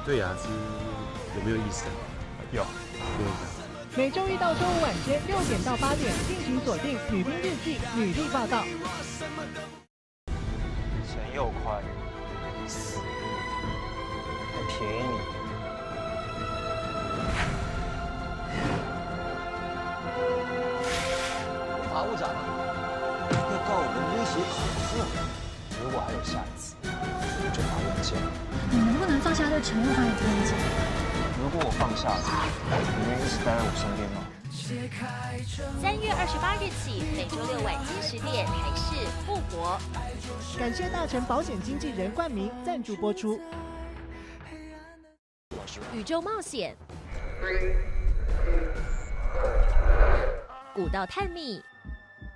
對雅芝有沒有意思啊？有。有意思。每週一到週五晚間6點到8點，敬請鎖定《女兵日記》女力報道。陳又寬死，還便宜你。法務長要告我們威脅恐嚇，如果還有下一次，我就把文件。你能不能放下對陳又寬的偏見？如果我放下，你願意一直待在我身邊嗎？3月28日起，每週六晚間10點，台視復活。感謝大成保險經紀人冠名贊助播出。宇宙冒險，古道探秘。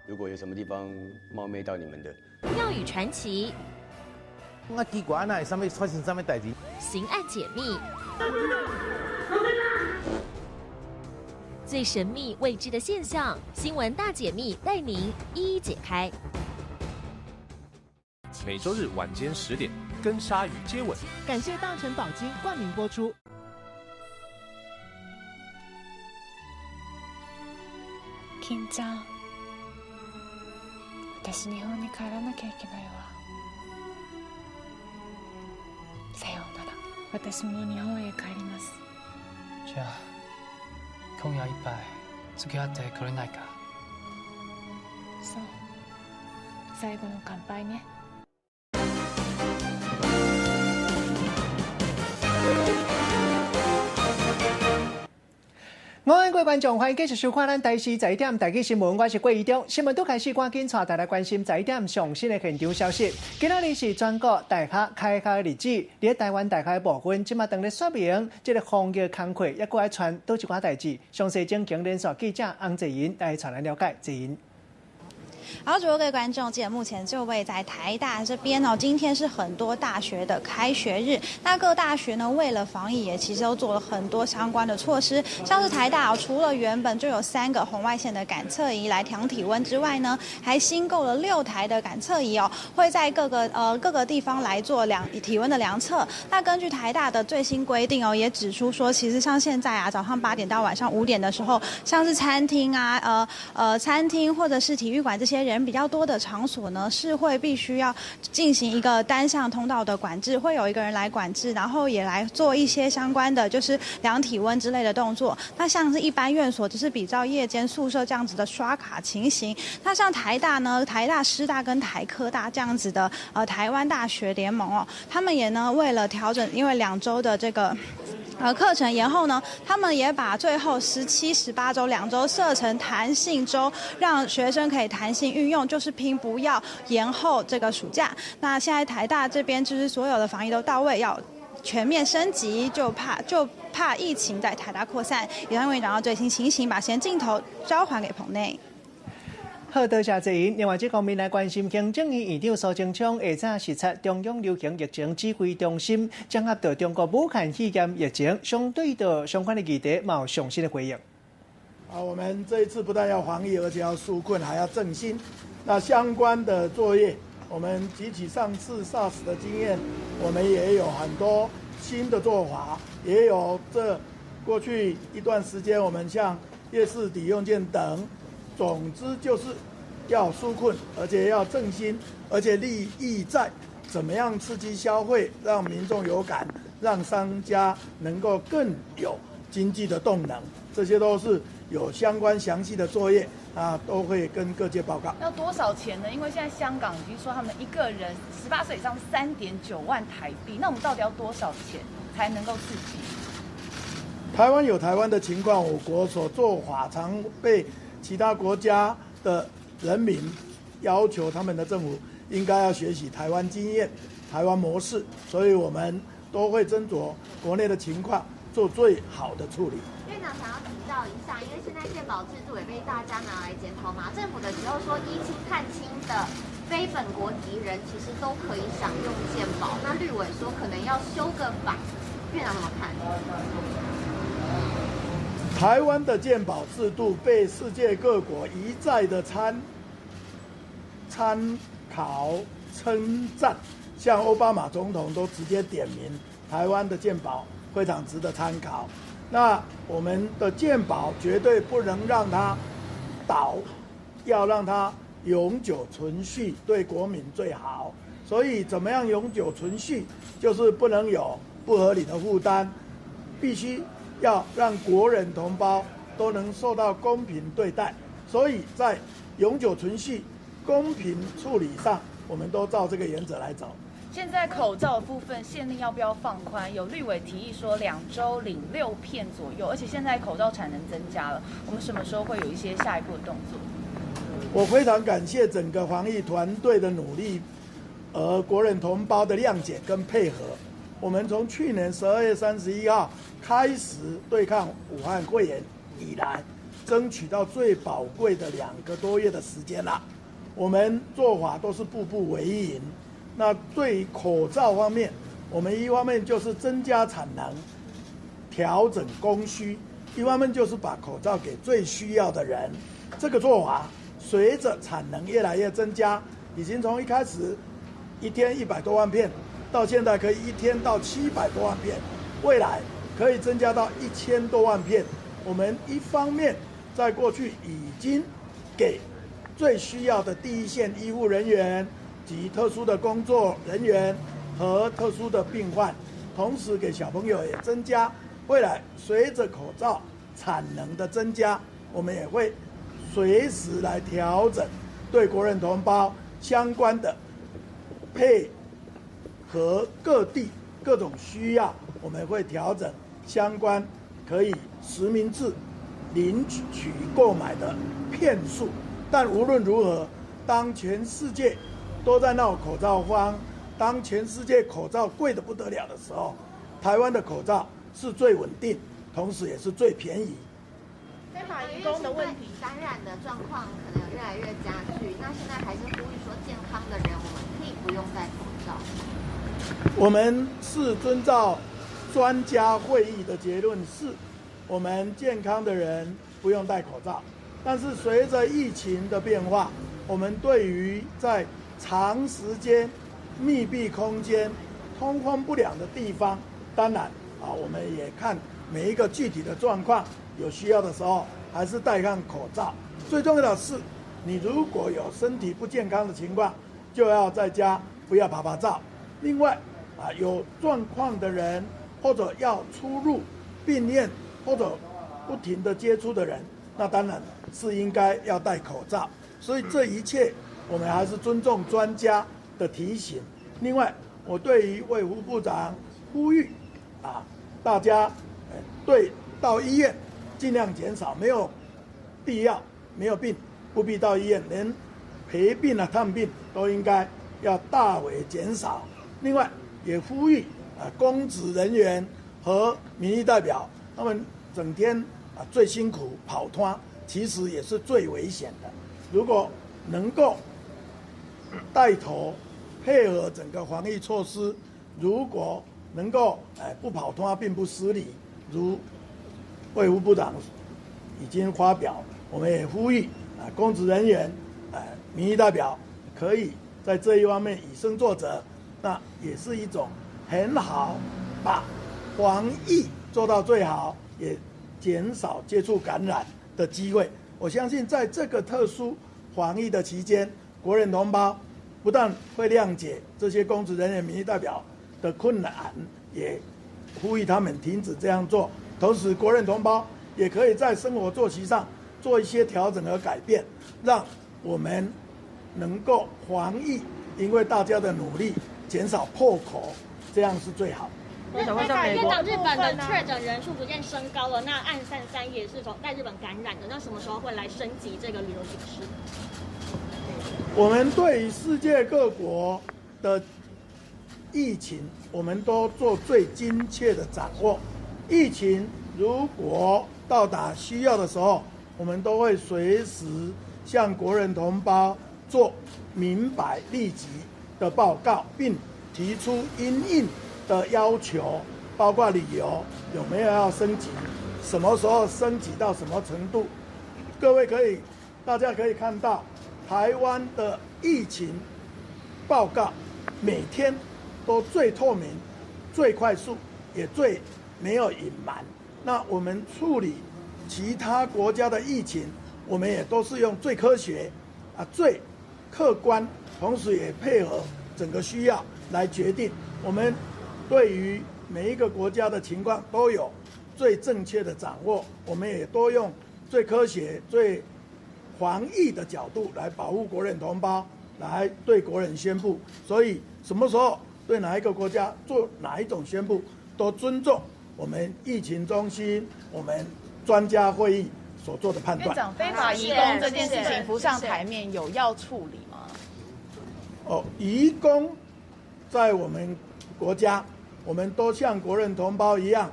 如果有什麼地方冒昧到你們的，廟宇傳奇。我奇怪，哪會啥物發生啥物代誌？刑案解密。最神秘未知的現象，新聞大解密帶您一一解開。每週日晚間10點，跟鯊魚接吻。感謝大成寶金冠名播出。金ちゃん，私日本に帰らなきゃいけないわ。さようなら。私も日本へ帰ります。じゃあ今夜一杯付き合ってくれないか。そう。最後の乾杯ね。我愛各位觀眾，歡迎繼續收看咱台視十一點台語新聞，我是郭怡中。新聞拄開始，趕緊帶大家關心十一點上新的現場消息。今仔日是全國大學開學的日子，佇台灣大學的部分，這馬當咧說明這个防疫工課，猶閣愛傳佗一寡代誌。詳細情形連線記者洪濟銀來帶咱了解。濟銀。好，主播各位觀眾，記得目前就位在台大這邊哦。今天是很多大學的開學日，那各大學呢，為了防疫，也其實都做了很多相關的措施。像是台大哦，除了原本就有3個紅外線的感測儀來量體溫之外呢，還新購了6台的感測儀哦，會在各個地方來做量體溫的量測。那根據台大的最新規定哦，也指出說，其實像現在啊，早上8點到晚上5點的時候，像是餐廳啊、餐廳或者是體育館這些人比較多的場所呢，是會必須要進行一個單向通道的管制，會有一個人來管制，然後也來做一些相關的，就是量體溫之類的動作。那像是一般院所，就是比照夜間宿舍這樣子的刷卡情形。那像台大呢，台大、師大跟台科大這樣子的台灣大學聯盟哦，他們也呢為了調整，因為2週的這個課程延後呢，他們也把最後17、18週2週設成彈性週，讓學生可以彈性運用，就是拼不要延後這個暑假。那現在台大這邊就是所有的防疫都到位，要全面升級，就怕疫情在台大擴散。以上為你講到最新情形，把先鏡頭交還給棚內。好，多謝濟銀。另外，這方面來關心行政院院長蘇貞昌下早視察中央流行疫情指揮中心，綜合到中國武漢肺炎疫情，相對的相關的議題，嘛有上新的回應。啊，我們這一次不但要防疫，而且要紓困，還要振興。那相關的作業，我們汲取上次 SARS 的經驗，我們也有很多新的做法，也有這過去一段時間，我們像夜市抵用券等。總之就是要紓困，而且要振興，而且利益在怎麼樣刺激消費，讓民眾有感，讓商家能夠更有經濟的動能，這些都是有相關詳細的作業啊，都會跟各界報告。要多少錢呢？因為現在香港已經說他們一個人18歲以上3.9萬台幣，那我們到底要多少錢才能夠刺激？台灣有台灣的情況，我國所做法常被其他國家的人民要求他們的政府應該要學習台灣經驗、台灣模式，所以我們都會斟酌國內的情況，做最好的處理。院長想要提到一下，因為現在健保制度也被大家拿來檢討嘛，政府的時候說依親探親的非本國籍人其實都可以享用健保，那綠委說可能要修個法，院長怎麼看？台灣的健保制度被世界各國一再的參考稱讚，像奧巴馬總統都直接點名台灣的健保非常值得参考。那我们的健保绝对不能让它倒，要让它永久存续，对国民最好。所以怎么样永久存续，就是不能有不合理的负担，必须要让国人同胞都能受到公平对待。所以在永久存续、公平处理上，我们都照这个原则来走。现在口罩部分限令要不要放宽？有绿委提议说2周领6片左右，而且现在口罩产能增加了，我们什么时候会有一些下一步的动作？我非常感谢整个防疫团队的努力，而国人同胞的谅解跟配合。我们从去年12月31号开始对抗武汉肺炎以来，争取到最宝贵的2个多月的时间了。我们做法都是步步为营。那对口罩方面，我们一方面就是增加产能，调整供需；一方面就是把口罩给最需要的人。这个做法随着产能越来越增加，已经从一开始一天100多万片，到现在可以一天到700多万片，未来可以增加到1000多万片。我们一方面在过去已经给最需要的第一线医护人员及特殊的工作人员和特殊的病患，同时给小朋友也增加。未来随着口罩产能的增加，我们也会随时来调整对国人同胞相关的配合各地各种需要，我们会调整相关可以实名制领取购买的片数。但无论如何，当全世界都在闹口罩荒，当全世界口罩贵得不得了的时候，台湾的口罩是最稳定，同时也是最便宜。非法移工的问题，感染的状况可能越来越加剧。那现在还是呼吁说，健康的人我们可以不用戴口罩。我们是遵照专家会议的结论，是我们健康的人不用戴口罩。但是随着疫情的变化，我们对于在长时间密闭空间、通风不良的地方，当然啊，我们也看每一个具体的状况，有需要的时候还是戴上口罩。最重要的是，你如果有身体不健康的情况，就要在家不要趴趴走。另外啊，有状况的人或者要出入病院或者不停的接触的人，那当然是应该要戴口罩。所以这一切，我们还是尊重专家的提醒。另外，我对于卫福部长呼吁，啊，大家对到医院尽量减少，没有必要、没有病不必到医院，连陪病啊、探病都应该要大为减少。另外，也呼吁啊，公职人员和民意代表，他们整天啊最辛苦跑摊，其实也是最危险的。如果能够带头配合整个防疫措施，如果能够不跑摊并不失礼，如卫福部长已经发表，我们也呼吁啊公职人员、民意代表可以在这一方面以身作则，那也是一种很好把防疫做到最好，也减少接触感染的机会。我相信在这个特殊防疫的期间，国人同胞不但会谅解这些公职人员、民意代表的困难，也呼吁他们停止这样做。同时，国人同胞也可以在生活作息上做一些调整和改变，让我们能够防疫，因为大家的努力，减少破口，这样是最好。院长，日本的确诊人数逐渐升高了，那案33也是从在日本感染的，那什么时候会来升级这个旅游警示？我们对于世界各国的疫情，我们都做最精确的掌握。疫情如果到达需要的时候，我们都会随时向国人同胞做明白立即的报告，并提出因应的要求，包括旅游有没有要升级，什么时候升级到什么程度。各位可以，大家可以看到，台湾的疫情报告每天都最透明、最快速，也最沒有隱瞞。那我們處理其他國家的疫情，我們也都是用最科學、最客觀，同時也配合整個需要來決定。我們對於每一個國家的情況都有最正確的掌握，我們也都用最科學、最防疫的角度來保護國人同胞，來對國人宣布。所以什麼時候對哪一個國家做哪一種宣布，都尊重我們疫情中心、我們專家會議所做的判斷。院長，非法移工這件事情浮上台面，有要處理嗎？哦，移工在我們國家，我們都像國人同胞一樣，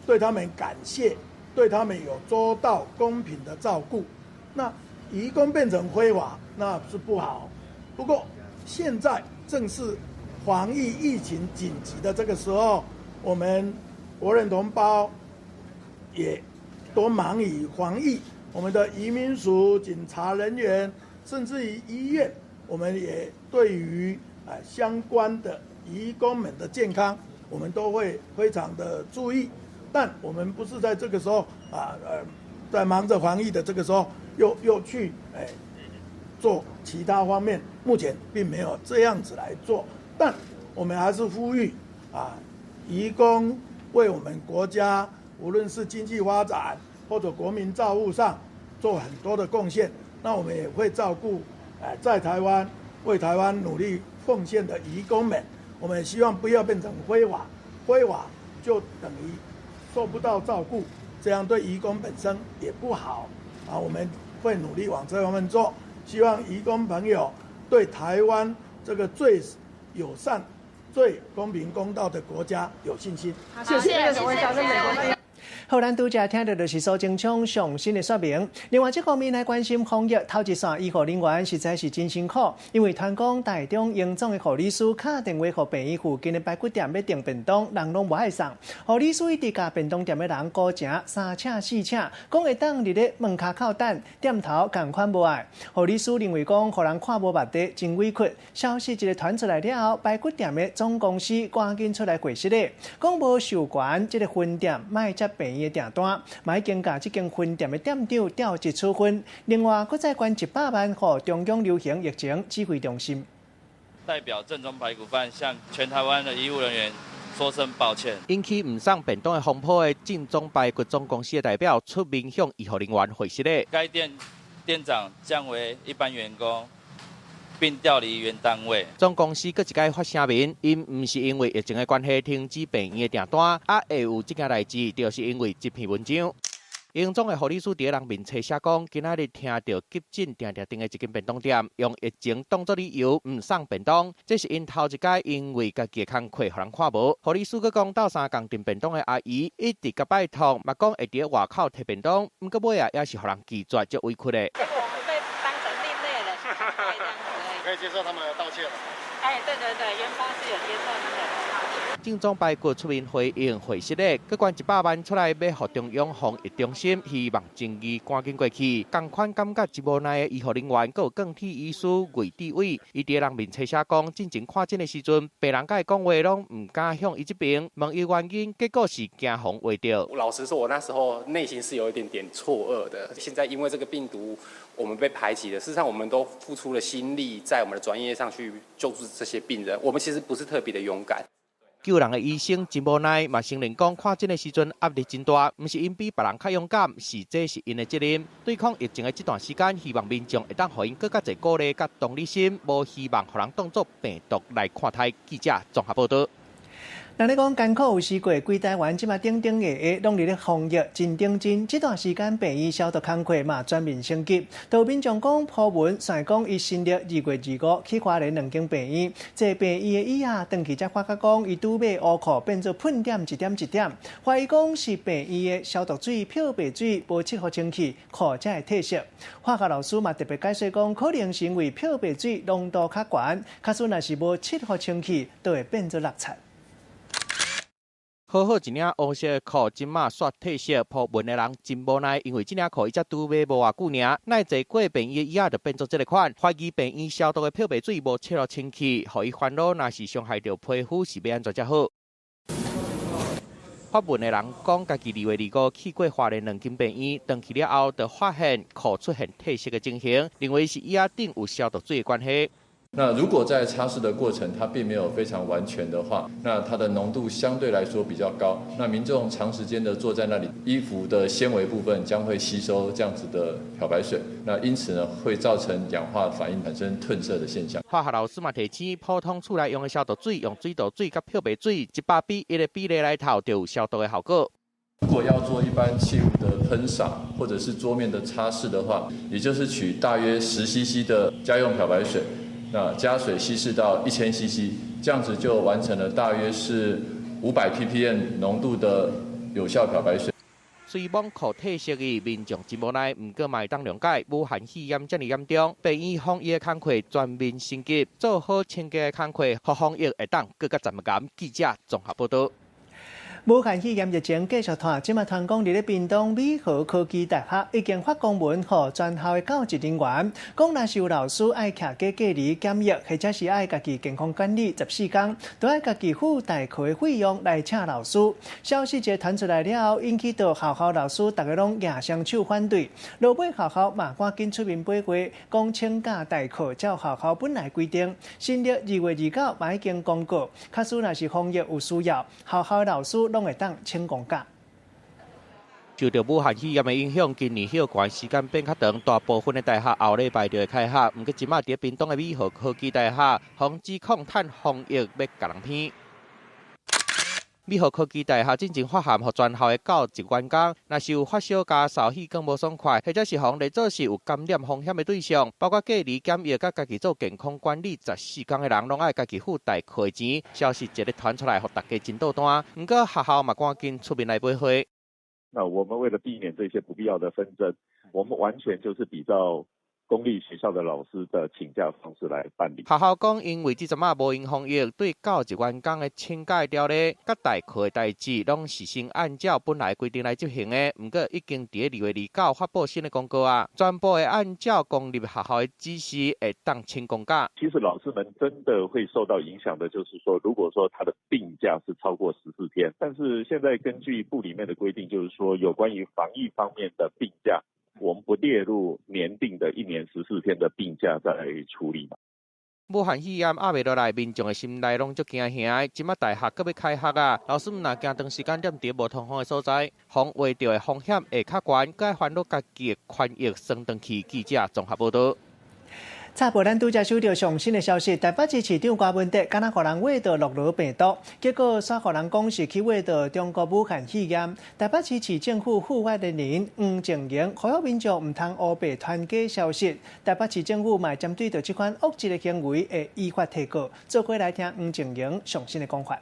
對他們感謝，對他們有周到公平的照顧。那移工變成非法，那是不好。不過現在正是防疫疫情緊急的這個時候，我們國人同胞也都忙於防疫，我們的移民署、警察人員，甚至於醫院，我們也對於相關的移工們的健康，我們都會非常的注意。但我們不是在這個時候在忙着防疫的這個時候，又去做其他方面，目前並沒有這樣子來做。但我們還是呼籲移工為我們國家，無論是經濟發展或者國民照護上做很多的貢獻。那我們也會照顧在台灣為台灣努力奉獻的移工們。我們也希望不要變成非法，非法就等於受不到照顧，這樣對移工本身也不好啊。我們會努力往這方面做，希望移工朋友對台灣這個最友善、最公平公道的國家有信心。謝謝。謝謝。好，咱拄才聽著就是蘇貞昌上新的說明。另外，這方面來關心防疫，頭一線醫護人員實在是真辛苦，因為傳講台中榮總的護理師敲電話予病院附近的排骨店欲訂便當，人攏無愛送。護理師一直共便當店的人估成三請四請，講會當佇咧門跤口等，店頭仝款無愛。護理師認為講，予人看無目的，真委屈。消息一个傳出來了後，排骨店的總公司趕緊出來回釋咧，講無授權這个分店莫接病院的訂單，嘛已經共這間分店的店長調職處分。另外，閣再捐100萬予中央流行疫情指揮中心。代表正宗排骨飯向全台灣的醫護人員說聲抱歉。引起毋送便當的風波的正宗排骨總公司的代表出面向醫護人員回釋咧。該店店長降為一般員工，並調離原單位。總公司閣一擺發聲明，𪜶毋是因為疫情的關係停止病院的訂單，啊會有這件代誌，就是因為這篇文章。榮總的護理師佇人面冊寫講，今仔日聽著急診定定訂的一間便當店，用疫情當作理由毋送便當，這是𪜶頭一擺因為家己的工課予人看無。護理師閣講，鬥相共訂便當的阿姨一直共拜託，嘛講會佇外口提便當，毋過尾仔也是予人拒絕，足委屈的。可以接受他們的道歉。哎，對對對，園方是有接受那個道歉。正宗排骨出面回應回釋咧，閣捐100萬出來，欲予中央防疫中心，希望爭議趕緊過去。仝款感覺真無奈的醫護人員，閣有鋼鐵醫師魏志偉，伊佇人面冊寫講，進前看診的時陣，病人共伊講話攏毋敢向伊這邊問伊原因，結果是驚予人畫著。老實說，我那時候內心是有一點點錯愕的。現在因為這個病毒，我們被排擠了。事實上，我們都付出了心力，在我們的專業上去救助這些病人。我們其實不是特別的勇敢。救人的醫生真無奈，嘛承認講看診的時陣壓力真大，毋是𪜶比別人較勇敢，是這是𪜶的責任。對抗疫情的這段時間，希望民眾會當予𪜶閣較濟鼓勵佮同理心，無希望予人當作病毒來看待。記者綜合報導。人咧講艱苦有時過，規台灣這馬頂頂下下攏佇咧防疫真認真。這段時間病院消毒工課嘛全面升級。都有民眾講鋪文，算講伊新曆2月25去花蓮兩間病院，坐病院的椅仔，轉去才發覺講伊拄買烏褲變做噴點一點一點，懷疑講是病院的消毒水、漂白水無切予清氣，褲才會褪色。化學老師嘛特別解釋講，可能是因為漂白水濃度較懸，假使若是無切予清氣，就會變做落漆。好好一領烏色的褲，這馬煞褪色，鋪文的人真無奈，因為這領褲伊才拄買無偌久爾，奈坐過病院的椅仔就變做這个款，懷疑病院消毒的漂白水無切予清氣，予伊煩惱，若是傷害著皮膚是欲按怎才好。發文的人講，家己2月25去過花蓮兩間病院，轉去了後，就發現褲出現褪色的情形，認為是椅仔頂有消毒水的關係。那如果在擦拭的過程，它並沒有非常完全的話，那它的濃度相對來說比較高。那民眾長時間的坐在那裡，衣服的纖維部分將會吸收這樣子的漂白水，那因此呢，會造成氧化反應，產生褪色的現象。化學老師嘛提醒，普通厝內用的消毒水，用水道水佮漂白水100比1的比例來頭，就有消毒的效果。如果要做一般器物的噴灑或者是桌面的擦拭的話，也就是取大約10 cc 的家用漂白水。那加水稀釋到1000 cc，這樣子就完成了大約是500 ppm 濃度的有效漂白水。雖網褲褪色的民眾真無奈，毋過嘛會當諒解。武漢肺炎遮爾嚴重，病院防疫的工課全面升級，做好清潔的工課，予防疫會當閣較嚴格。記者綜合報道。武漢肺炎疫情繼續拖，這馬傳講佇咧屏東美和科技大學已經發公文予全校的教職人員，講若是有老師愛徛家隔離檢疫，或者是愛家己健康管理14天，都愛家己付代課的費用來請老師。消息一傳出來了後，引起著學校老師逐家攏舉雙手反對。落尾學校嘛趕緊出面回話，講請假代課照學校本來規定，新曆2月29嘛已經公告，假使若是防疫有需要，學校老師攏會當請公假。受著武漢肺炎的影響，今年休館時間變較長，大部分的大學後禮拜就會開學。毋過，這馬佇屏東的美和科技大學，防止空趁防疫欲共人騙。美和科技大學進前發函予全校的教職員工，若是有發燒、咳嗽、氣管無爽快，或者是予人列做是有感染風險的對象，包括隔離檢疫佮家己做健康管理14天的人，攏愛家己付代課的錢。消息一日傳出來，予大家真倒彈。毋過學校嘛趕緊出面來回話。那我們為了避免這些不必要的紛爭，我們完全就是比照公立學校的老師的請假方式來辦理。學校講，因為這陣仔無閒防疫，對教職員工的請假條例、佮代課的代誌，攏是先按照本來規定來執行的。毋過已經佇2月29發布新的公告啊，全部會按照公立學校的指示，會當請公假。其實老師們真的會受到影響的，就是說，如果說他的病假是超過14天，但是現在根據部裡面的規定，就是說有關於防疫方面的病假，我們不列入年定的一年14天的病假再來處理嘛。武漢肺炎壓袂落來，民眾的心內攏足驚嚇。這馬大學閣欲開學啊，老師們若驚長時間踮佇無通風的所在，防衛著的風險會較懸，閣愛煩惱家己的權益算轉去。記者綜合報道。插播咱拄才收著上新的消息，台北市市長柯文哲敢若予人驗著諾羅病毒，結果煞予人講是去驗著中國武漢肺炎。台北市市政府副發言人黃靜瑩呼籲民眾毋通烏白傳假消息。台北市政府嘛針對著這款惡質的行為，會依法提告。做伙來聽黃靜瑩上新的講法。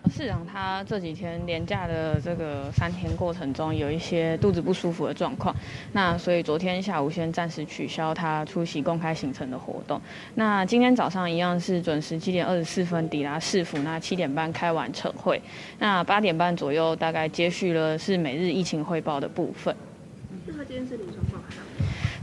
市長他這幾天連假的這個3天過程中，有一些肚子不舒服的狀況，那所以昨天下午先暫時取消他出席公開行程的活動。那今天早上一樣是準時7點24分抵達市府，那7點半開完晨會，那8點半左右大概接續了是每日疫情匯報的部分。那他今天身體狀況還好？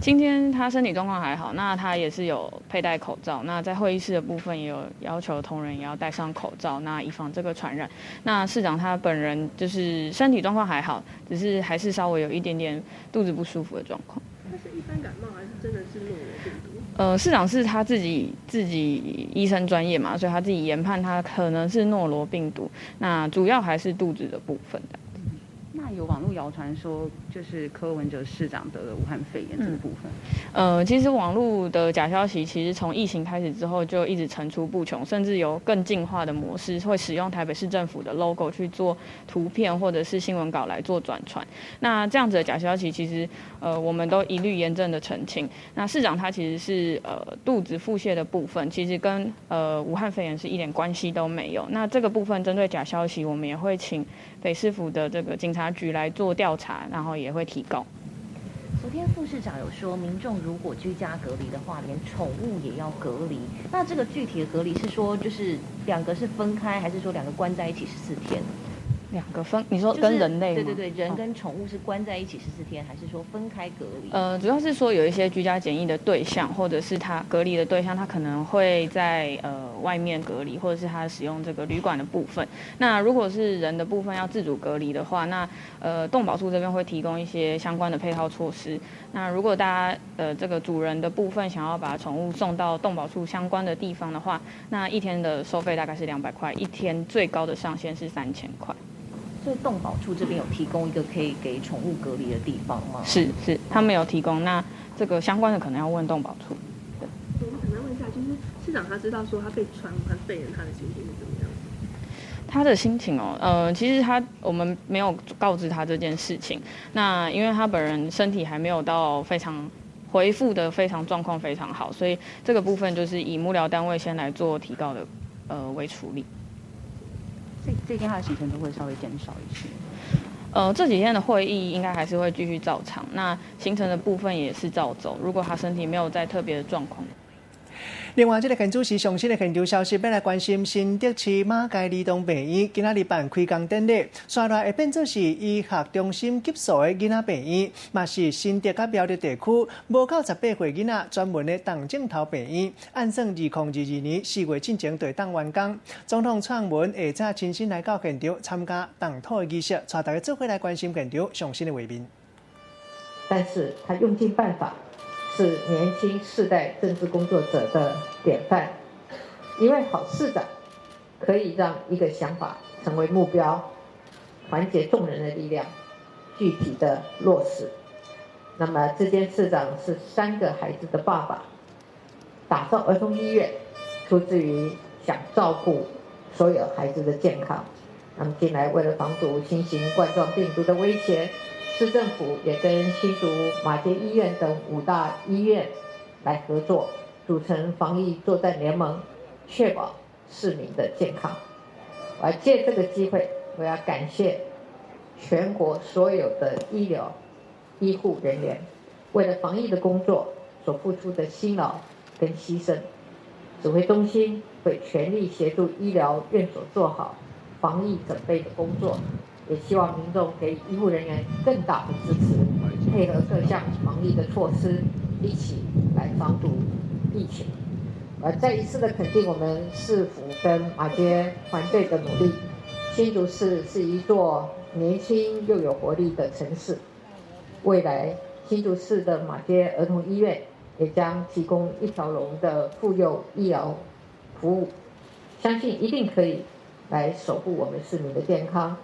今天他身體狀況還好，那他也是有佩戴口罩。那在會議室的部分也有要求同仁也要戴上口罩，那以防這個傳染。那市長他本人就是身體狀況還好，只是還是稍微有一點點肚子不舒服的狀況。他是一般感冒還是真的是諾羅病毒？市長是他自己醫生專業嘛，所以他自己研判他可能是諾羅病毒。那主要還是肚子的部分的。那有網路謠傳說，就是柯文哲市長得了武漢肺炎這個部分。其實網路的假消息，其實從疫情開始之後就一直層出不窮，甚至有更進化的模式，會使用台北市政府的 logo 去做圖片或者是新聞稿來做轉傳。那這樣子的假消息，其實我們都一律嚴正的澄清。那市長他其實是肚子腹瀉的部分，其實跟武漢肺炎是一點關係都沒有。那這個部分針對假消息，我們也會請北市府的這個警察局來做調查，然後也會提告。昨天副市長有說，民眾如果居家隔離的話，連寵物也要隔離。那這個具體的隔離是說，就是兩個是分開，還是說兩個關在一起14天？兩個分，你說跟人類嗎？對對對，人跟寵物是關在一起14天，還是說分開隔離？主要是說有一些居家檢疫的對象，或者是他隔離的對象，他可能會在外面隔離，或者是他使用這個旅館的部分。那如果是人的部分要自主隔離的話，那動保處這邊會提供一些相關的配套措施。那如果大家這個主人的部分想要把寵物送到動保處相關的地方的話，那一天的收費大概是200塊，一天最高的上限是3000塊。所以動保處這邊有提供一個可以給寵物隔離的地方嗎？是是，他們有提供。那這個相關的可能要問動保處。對。我們想再問一下，就是市長他知道說他被傳武漢肺炎，他的心情是怎麼樣？他的心情哦，其實我們沒有告知他這件事情。那因為他本人身體還沒有到非常恢復的非常狀況非常好，所以這個部分就是以幕僚單位先來做提告的，為處理。這天他的行程都會稍微減少一些。這幾天的會議應該還是會繼續照常，那行程的部分也是照走。如果他身體沒有再特別的狀況。另外，這個現主時上新的現場消息，欲來關心新竹市馬偕兒童病院今仔日辦開工典禮，紲來會變做是醫學中心級數的囡仔病院，嘛是新竹佮苗栗地區無到18歲囡仔專門的重症頭病院。按算2022年4月進前就會當完工。總統蔡英文下早親身來到現場參加動土的儀式，帶大家做伙來關心現場上新的畫面。但是他用盡辦法。是年輕世代政治工作者的典範。一位好市長可以讓一個想法成為目標，團結眾人的力量，具體的落實。那麼這間市長是3個孩子的爸爸，打造兒童醫院，出自於想照顧所有孩子的健康。那麼近來為了防堵新型冠狀病毒的威脅，市政府也跟新竹馬偕醫院等5大醫院來合作，組成防疫作戰聯盟，確保市民的健康。我要借這個機會，我要感謝全國所有的醫療醫護人員，為了防疫的工作所付出的辛勞跟犧牲。指揮中心會全力協助醫療院所做好防疫準備的工作。也希望民眾給醫護人員更大的支持，配合各項防疫的措施，一起來防堵疫情。再一次的肯定我們市府跟馬偕團隊的努力。新竹市是一座年輕又有活力的城市，未來新竹市的馬偕兒童醫院也將提供一條龍的婦幼醫療服務，相信一定可以來守護我們市民的健康。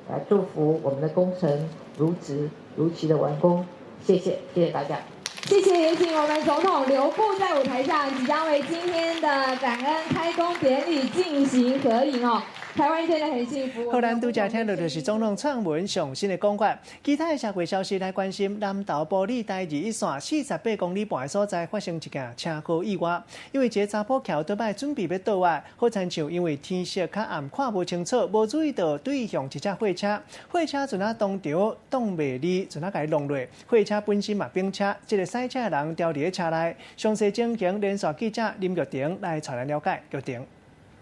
來祝福我們的工程如職如期的完工，謝謝，謝謝大家。謝謝，也請我們總統留步在舞台上，即將為今天的感恩開工典禮進行合影哦。台灣真的很幸福。好，咱拄才聽著就是總統蔡英文上新的講法。其他的社會消息來關心，南投埔里台21線48公里半的所在發生一件車禍意外，因為一个查埔轎桌擺準備欲倒彎，好親像因為天色較暗，看無清楚，無注意到對向一隻貨車，貨車陣仔當場擋袂離，陣仔共伊弄落。貨車本身嘛反車，這個駛車的人牢佇咧車內。詳細情形，連線記者林玉婷來帶咱了解。玉婷。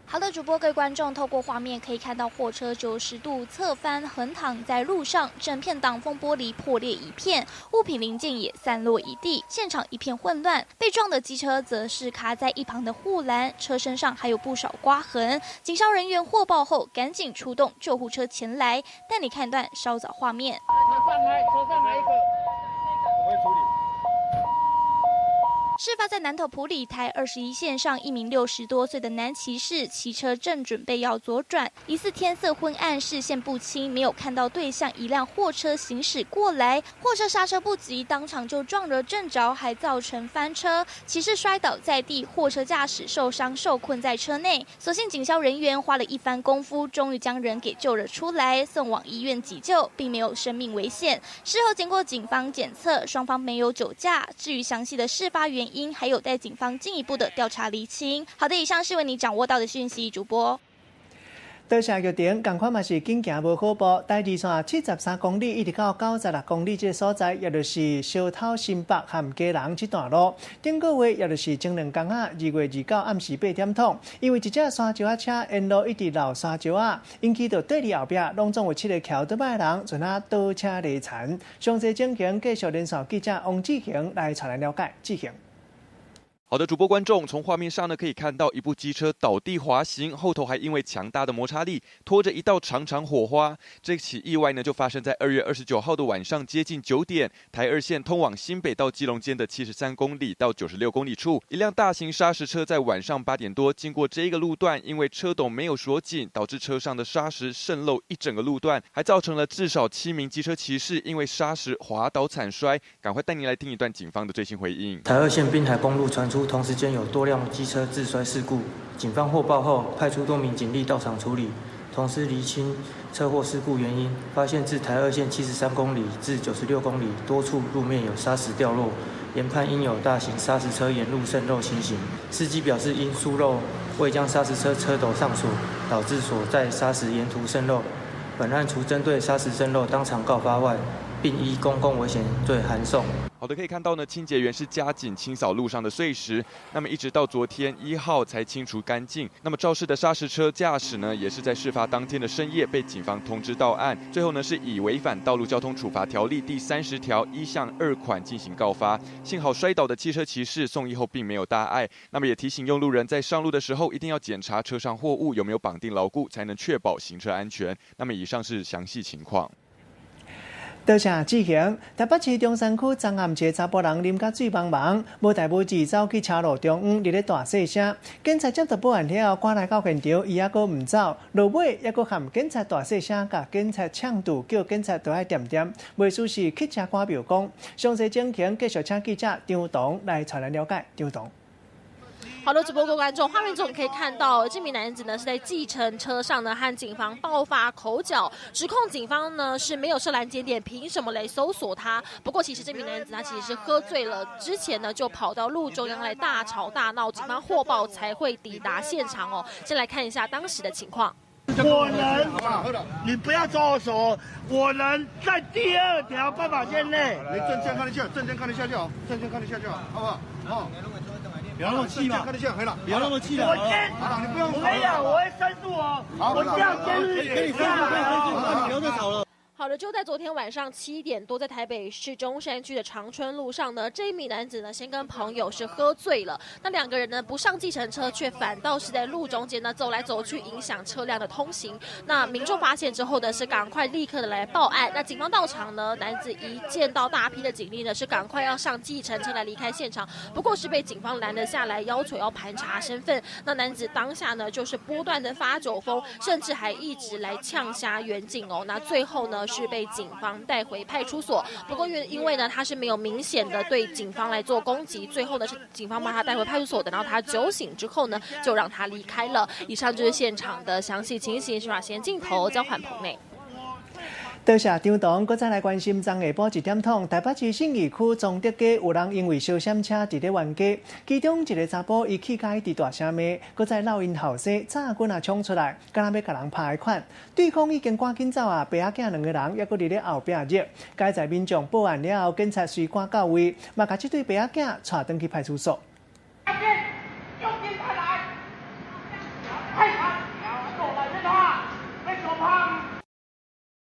好的，主播，各位觀眾，透過畫面可以看到貨車90度側翻橫躺在路上，整片擋風玻璃破裂一片，物品零件也散落一地，現場一片混亂。被撞的機車則是卡在一旁的護欄，車身上還有不少刮痕。警消人員獲報後，趕緊出動救護車前來，帶你看段稍早畫面。車上來，車上來一個，我會處理。事發在南投埔里台21線上，一名60多歲的男騎士騎車正準備要左轉，疑似天色昏暗，視線不清，沒有看到對向一輛貨車行駛過來，貨車剎車不及，當場就撞了正著，還造成翻車，騎士摔倒在地，貨車駕駛受傷，受困在車內。所幸警消人員花了一番功夫，終於將人給救了出來，送往醫院急救，並沒有生命危險。事後經過警方檢測，雙方沒有酒駕。至於詳細的事發原因，還有待警方進一步的調查釐清。好的，以上是為你掌握到的訊息，主播。多謝玉婷，仝款嘛是緊行無好步，台二線73公里一直到96公里這个所在，也就是小頭新北和基隆這段路。頂個月，也就是前兩工仔，2月29暗時8點鐘，因為一隻沙石仔車沿路一直漏沙石仔，引起著綴字後壁攏總有七个騎歐多擺的人，賰仔倒車離殘。詳細情形，繼續連線記者王志恒來帶來了解。志恒。好的，主播觀眾，從畫面上呢可以看到一部機車倒地滑行，後頭還因為強大的摩擦力拖着一道長長火花。這起意外呢就發生在2月29號的晚上接近9點，台二線通往新北到基隆間的73公里到96公里處，一輛大型砂石車在晚上8點多經過這個路段，因為車斗沒有鎖緊，導致車上的砂石滲漏一整個路段，還造成了至少7名機車騎士因為砂石滑倒慘摔。趕快帶您來聽一段警方的最新回應。台二線濱海公路傳出同時間有多輛機車自摔事故，警方獲報後派出多名警力到場處理，同時釐清車禍事故原因，發現自台二線73公里至96公里多處路面有砂石掉落，研判應有大型砂石車沿路滲漏情形。司機表示因疏漏未將砂石車車斗上鎖，導致所載砂石沿途滲漏。本案除針對砂石滲漏當場告發外，並依公共危險罪函送。好的，可以看到呢，清潔員是加緊清掃路上的碎石，那麼一直到昨天1號才清除乾淨。那麼肇事的砂石車駕駛呢，也是在事發當天的深夜被警方通知到案，最後呢是以違反道路交通處罰條例第30條1項2款進行告發。幸好摔倒的汽車騎士送醫後並沒有大礙。那麼也提醒用路人在上路的時候一定要檢查車上貨物有沒有綁定牢固，才能確保行車安全。那麼以上是詳細情況。多謝志恒。台北市中山區彰化一個查埔人啉甲醉茫茫，無代無誌走去車路中央，佇咧大細聲。警察接到報案了後，趕來到現場，伊猶閣毋走，落尾猶閣含警察大細聲，共警察嗆堵，叫警察都愛恬恬，袂輸是乞食趕廟公。詳細情形，繼續請記者張彤來帶咱了解。張彤。好的，直播各位觀眾，畫面中可以看到，這名男子呢是在計程車上呢和警方爆發口角，指控警方呢是沒有設攔檢點，憑什麼來搜索他？不過其實這名男子他其實是喝醉了，之前呢就跑到路中央來大吵大鬧，警方獲報才會抵達現場哦。先來看一下當時的情況。我人，你不要抓我手，我人在第二條斑馬線內。你證件看一下，證件看一下就好，證件看一下就好，好不好？好。不要那麼氣嘛，不要那麼氣了。我先，你不用。我跟你講，我會申訴哦。我叫監獄。給你申訴，給你申訴，你不要再吵了。好的，就在昨天晚上7點多，在台北市中山區的長春路上呢，這一名男子呢，先跟朋友是喝醉了，那兩個人呢不上計程車，卻反倒是在路中間呢走來走去，影響車輛的通行。那民眾發現之後呢，是趕快立刻的來報案。那警方到場呢，男子一見到大批的警力呢，是趕快要上計程車來離開現場，不過是被警方攔了下來，要求要盤查身份。那男子當下呢，就是不斷的發酒瘋，甚至還一直來嗆聲員警哦。那最後呢，是被警方帶回派出所，不過因為呢，他是沒有明顯的對警方來做攻擊，最後呢是警方把他帶回派出所，等到他酒醒之後呢，就讓他離開了。以上就是現場的詳細情形，是把先鏡頭交還棚內。多謝張董，閣再來關心昨下晡1點鐘，台北市信義區崇德街有人因為相閃車佇咧冤家，其中一个查埔伊氣甲一直大聲罵，閣再鬧𪜶後生，早棍仔衝出來，敢若欲共人拍彼款。對方已經趕緊走啊，爸仔囝兩个人猶閣佇咧後壁蹛。該在民眾報案了後，警察隨趕到位，嘛共這對爸仔囝帶轉去派出所。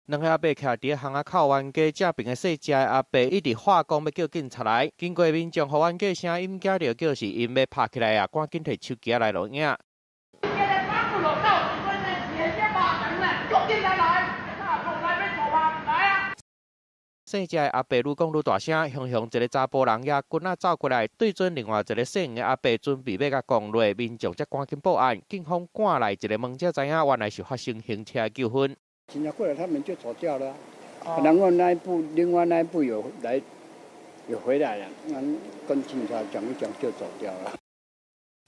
兩个阿伯徛佇巷仔口冤家，正爿的細隻的阿伯一直喊講欲叫警察來，經過民眾予冤家聲音驚著，叫是𪜶欲拍起來啊，趕緊提手機來錄影。細隻的阿伯愈講愈大聲，雄雄一个查埔人也棍仔走過來，對準另外一个細的阿伯準備欲共摃落，民眾才趕緊報案，警方趕來一个問才知影，原來是發生行車糾紛。警察過來，他們就走掉了。然後那一部，另外那一部有來，有回來了，跟警察講一講就走掉了。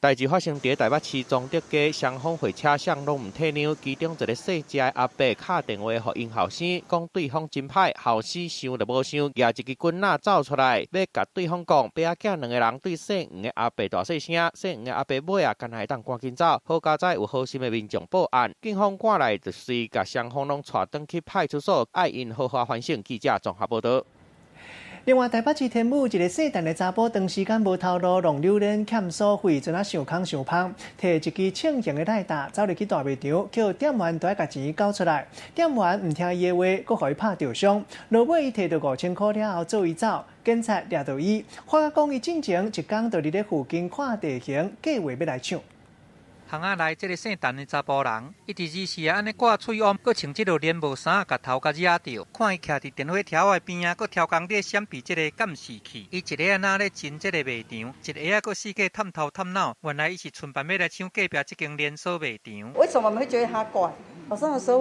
代誌發生佇台北市彰德街雙方貨車雙攏毋退讓，其中一个細隻的阿伯敲電話予𪜶後生，講對方真歹，後生想都無想，舉一支棍仔走出來，欲共對方講，爸仔囝兩个人對姓黃的阿伯大細聲，姓黃的阿伯尾仔，干焦會當趕緊走，好佳哉有好心的民眾報案，警方趕來就隨共雙方攏帶轉去派出所，愛𪜶好好反省。記者綜合報導。另外，台北市天母一个姓陳的查埔，長時間無頭路，弄榴蓮欠所費，陣仔想空想芳，提一支銃型的賴打，走入去大賣場，叫店員都愛共錢交出來。店員毋聽伊的話，閣予伊拍著傷。落尾伊提著5000箍了後，做伊走，警察掠著伊，發覺講伊進前一工就佇咧附近看地形，計劃欲來搶。巷仔內這个姓陳的查埔人，伊佇二時按呢掛喙罨，閣穿這落連帽衫，共頭共惹著。看伊徛佇電火柱仔邊仔，閣超工咧閃避這个監視器。伊一个仔咧進這個賣場，一个仔閣四界探頭探腦。原來伊是順便欲來搶隔壁這間連鎖賣場。為什麼我們會覺得他怪？早上的時候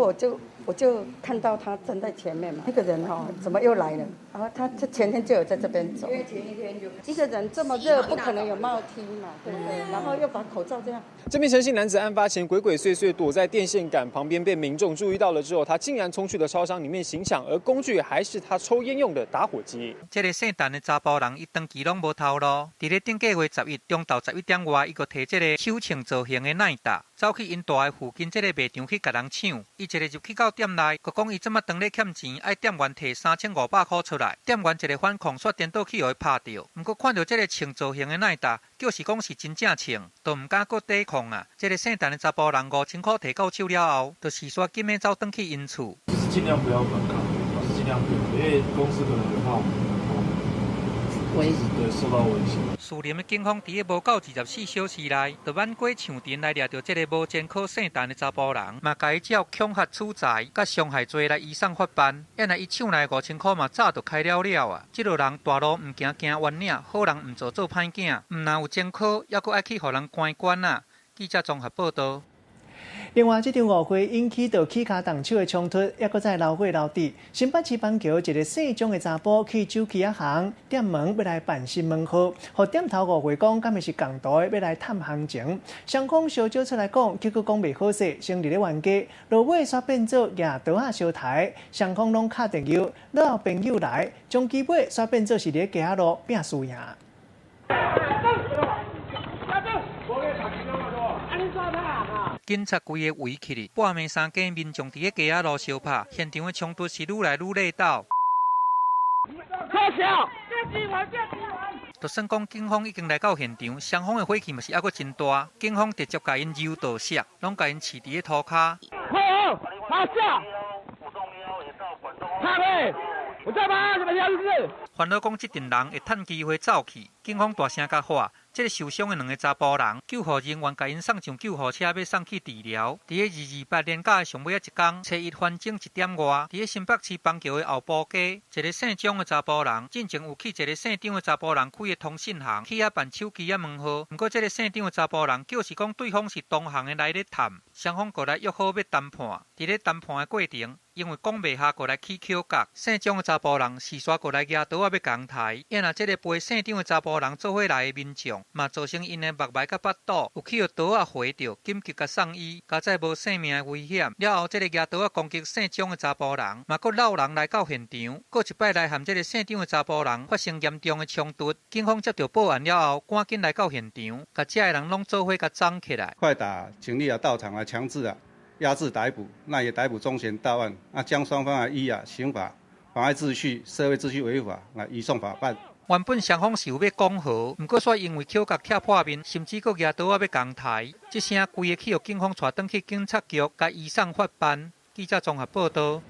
我就看到他站在前面嘛，那個人哈，怎麼又來了？然後他前天就有在這邊走。因為前一天就一個人這麼熱，不可能有帽 T 嘛，對不對？然後又把口罩這樣。這名陳姓男子案發前鬼鬼祟祟躲在電線桿旁邊，被民眾注意到了之後，他竟然衝去了超商裡面行搶，而工具還是他抽菸用的打火機。這个姓陳的查埔人，伊長期攏無頭路，佇咧頂個月11中晝11點外，伊閣提這个手槍造型的奈打，走去𪜶住的附近這个賣場去共人搶。伊一个入去到店內，閣講伊這馬當咧欠錢，愛店員提3500箍出來。店員一个反抗，煞顛倒去予伊拍著。毋過看著這个槍造型的奈打，就是講是真正槍，都毋敢閣抵抗啊。這个姓陳的查埔人5000箍提到手了後，就事煞緊欲走轉去𪜶厝。就是盡量不要反抗，就是盡量不要，因為公司可能會怕我們威對受到威脅。士林的警方佇咧無夠24小時內，就挽過搶田來掠著這个無前科姓陳的查埔人，嘛共伊照恐嚇取財、佮傷害罪來移送法辦。原來伊搶來5000箍嘛早就開了了啊！這落人大路毋行行彎嶺，好人毋做做歹囝，毋但有前科，猶閣愛去予人關關啊！記者綜合報導。另外，這場誤會引起著起跤動手的衝突，猶閣再流血流滴。新北市板橋一个姓鍾的查埔去手機仔行店門欲來辦新門號，予店頭誤會講，敢會是仝途的欲來探行情。雙方相招出來講，結果講袂好勢，成立咧冤家。落尾煞變做舉刀仔相刣，雙方攏敲電郵，了後朋友來，終其尾煞變做是佇咧街仔路拚輸贏。警察規个圍起來，半暝三更，民眾佇咧街仔路相拍，現場的衝突是愈來愈力鬥。就算講警方已經來到現場，雙方的火氣嘛是猶閣真大。警方直接共𪜶柔道摔，攏共𪜶飼佇咧塗跤。煩惱講這陣人會趁機會走去，警方大聲共喊。這个受傷的兩个查埔人，救護人員共𪜶送上救護車，欲送去治療。佇咧228連假的上尾仔一工，初一反正1點外，佇咧新北市板橋的後埔街，一个姓鍾的查埔人，進前有去一个姓張的查埔人開的通訊行，去遐辦手機仔門號。毋過這个姓張的查埔人，就是講對方是同行的來咧探，雙方過來約好欲談判。佇咧談判的過程，因為講袂下，過來起口角，姓鍾的查埔人事煞過來舉刀仔欲共刣。因若這个陪姓張的查埔人做伙來的民眾，嘛造成𪜶的目眉佮腹肚有去予刀仔劃著，緊急共送醫，佳哉無性命的危險。了後，這个舉刀仔攻擊姓鍾的查埔人，嘛閣摎人來到現場，閣一擺來和這个姓張的查埔人發生嚴重的衝突。警方接到報案了後，趕緊來到現場，共遮的人攏做伙共摠起來。快打警力啊，到場啊，強制啊，壓制逮捕，那也逮捕終嫌到案，啊，將雙方啊依啊刑法妨礙秩序、社會秩序違法來移送法辦。原本雙方是有欲講和，毋過煞因為口角拆破面，甚至閣舉刀仔欲共刣，這聲規个去予警方帶轉去警察局，共移送法辦。記者綜合報導。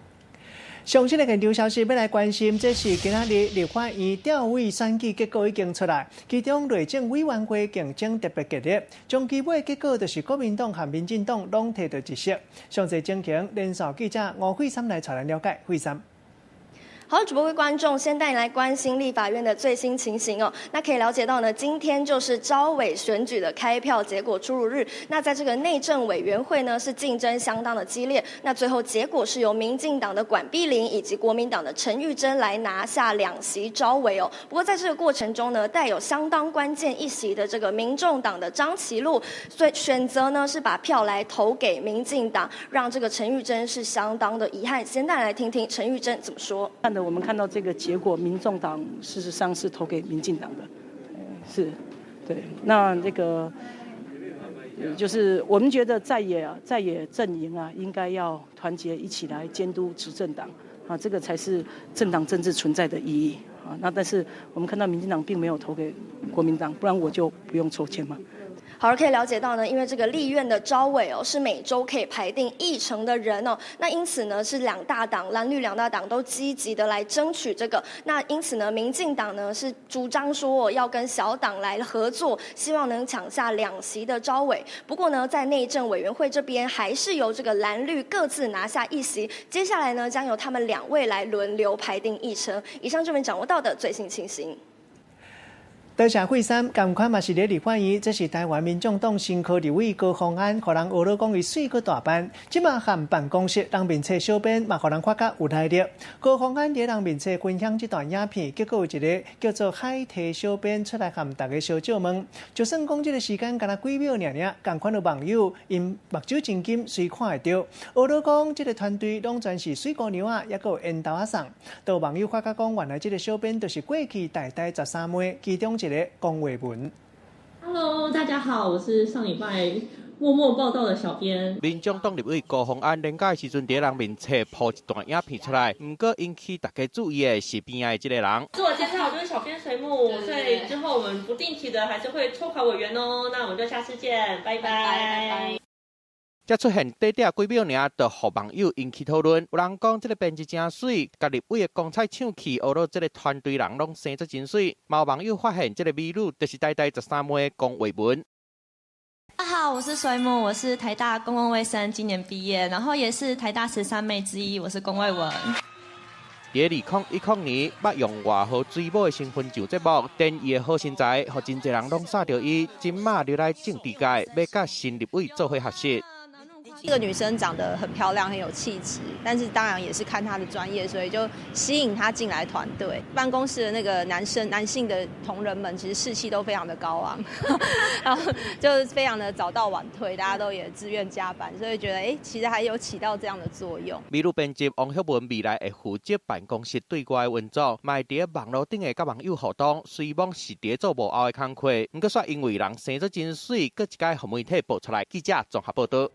上新的現場消息，欲來關心，這是今仔日立法院調委選舉結果已經出來，其中內政委員會競爭特別激烈，終其尾結果就是國民黨和民進黨攏提著一席。詳細情形，連線記者吳慧珊來帶咱了解。慧珊。好，主播各位觀眾，先帶你來關心立法院的最新情形哦。那可以了解到呢，今天就是召委選舉的開票結果出爐日。那在這個內政委員會呢，是競爭相當的激烈。那最後結果是由民進黨的管碧玲以及國民黨的陳玉珍來拿下兩席召委哦。不過在這個過程中呢，帶有相當關鍵一席的這個民眾黨的張其祿，所以選擇呢是把票來投給民進黨，讓這個陳玉珍是相當的遺憾。先帶來聽聽陳玉珍怎麼說。我們看到這個結果，民眾黨事實上是投給民進黨的，是，對。那這個就是我們覺得在野陣營啊，應該要團結一起來監督執政黨啊，這個才是政黨政治存在的意義啊。那但是我們看到民進黨並沒有投給國民黨，不然我就不用抽籤嘛。好，可以了解到呢，因為這個立院的召委哦，是每周可以排定議程的人哦，那因此呢，是兩大黨藍綠兩大黨都積極的來爭取這個。那因此呢，民進黨呢是主張說要跟小黨來合作，希望能搶下兩席的召委。不過呢，在內政委員會這邊，還是由這個藍綠各自拿下一席。接下來呢，將由他們兩位來輪流排定議程。以上這邊掌握到的最新情形。多謝惠珊，仝款嘛是咧立法院，這是台灣民眾黨新科立委高虹安，予人呵咾講伊媠閣大範，這馬和辦公室人面冊小編嘛，予人發覺有來歷。高虹安佇人面冊分享這段影片，結果有一个叫做海提小編出來和大家相借問，就算講這个時間敢若幾秒爾爾，仝款的網友𪜶目睭真金，隨看會著。呵咾講這个團隊攏全是媠姑娘仔，抑閣有緣投仔送。都有網友發覺講，原來這个小編就是過去台大十三妹其中一个龔偉文。 Hello，大家好，我是上禮拜默默報到的小編。民眾黨立委高虹安連假的時陣，佇人面冊 po 一段影片出來，毋過引起大家注意的是邊仔的這个人。自我介紹，我就是小編水母，所以之後我們不定期的還是會抽考委員哦。那我們就下次見，拜拜。才出現短短幾秒爾，就予網友引起討論。有人講這个編輯真媠，共立委的光彩搶去，呵咾這个團隊人攏生做真媠。嘛有網友發現這个美女就是台大十三妹龔偉文。大家好，我是水母，我是台大公共衛生今年畢業，然後也是台大十三妹之一，我是龔偉文。佇2010年，捌用外號水母的身份上節目，展伊的好身材，予真濟人攏煞著伊。這馬入來政治界，欲佮新立委做伙學習。這個女生長得很漂亮，很有氣質，但是當然也是看她的專業，所以就吸引她進來團隊。辦公室的那個男生、男性的同仁們，其實士氣都非常的高昂，然後就非常的早到晚退，大家都也自願加班，所以覺得誒，其實還有起到這樣的作用。美女編輯王旭文未來會負責辦公室對外運作，嘛會佇網路頂的佮網友互動，雖罔是佇做幕後的工課，毋過煞因為人生做真媠，閣一擺予媒體爆出來。記者綜合報導。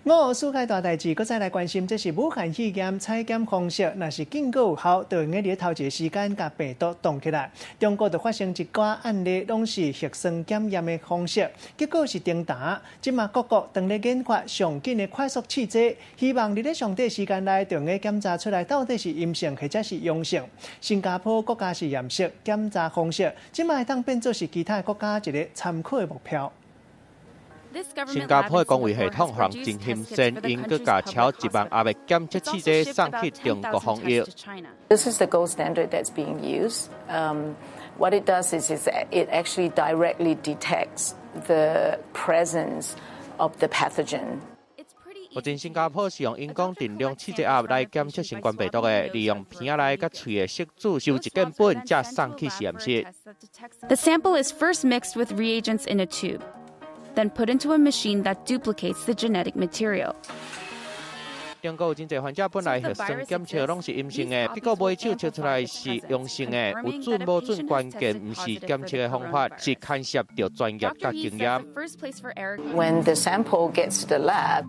五世界大代誌，閣再來關心，這是武漢肺炎採檢方式，若是緊閣有效，就會用佇頭一个時間共病毒擋起來。中國就發生一寡案例，攏是核酸檢驗的方式，結果是停打。這馬各國當咧研發上緊的快速試劑，希望佇咧上短時間內就會檢查出來到底是陰性或者是陽性。新加坡國家實驗室檢查方式，這馬會當變做是其他國家一个參考的目標。新加坡的公衛系統予人真欣羨，𪜶閣共超1萬盒的檢測試劑送去中國防疫。 This is the gold standard that's being used. What it does is it actually directly detects the presence of the pathogen. 目前新加坡是用𪜶講定量試劑盒來檢測新冠病毒的，利用鼻仔內佮喙的拭子收一件本，才送去實驗室。 The sample is first mixed with reagents in a tube, then put into a machine that duplicates the genetic material. 中國有真濟患者本來核酸檢測攏是陰性的，結果尾手測出來是陽性的。有準無準，關鍵毋是檢測的方法，是牽涉著專業佮經驗。 When the sample gets to the lab,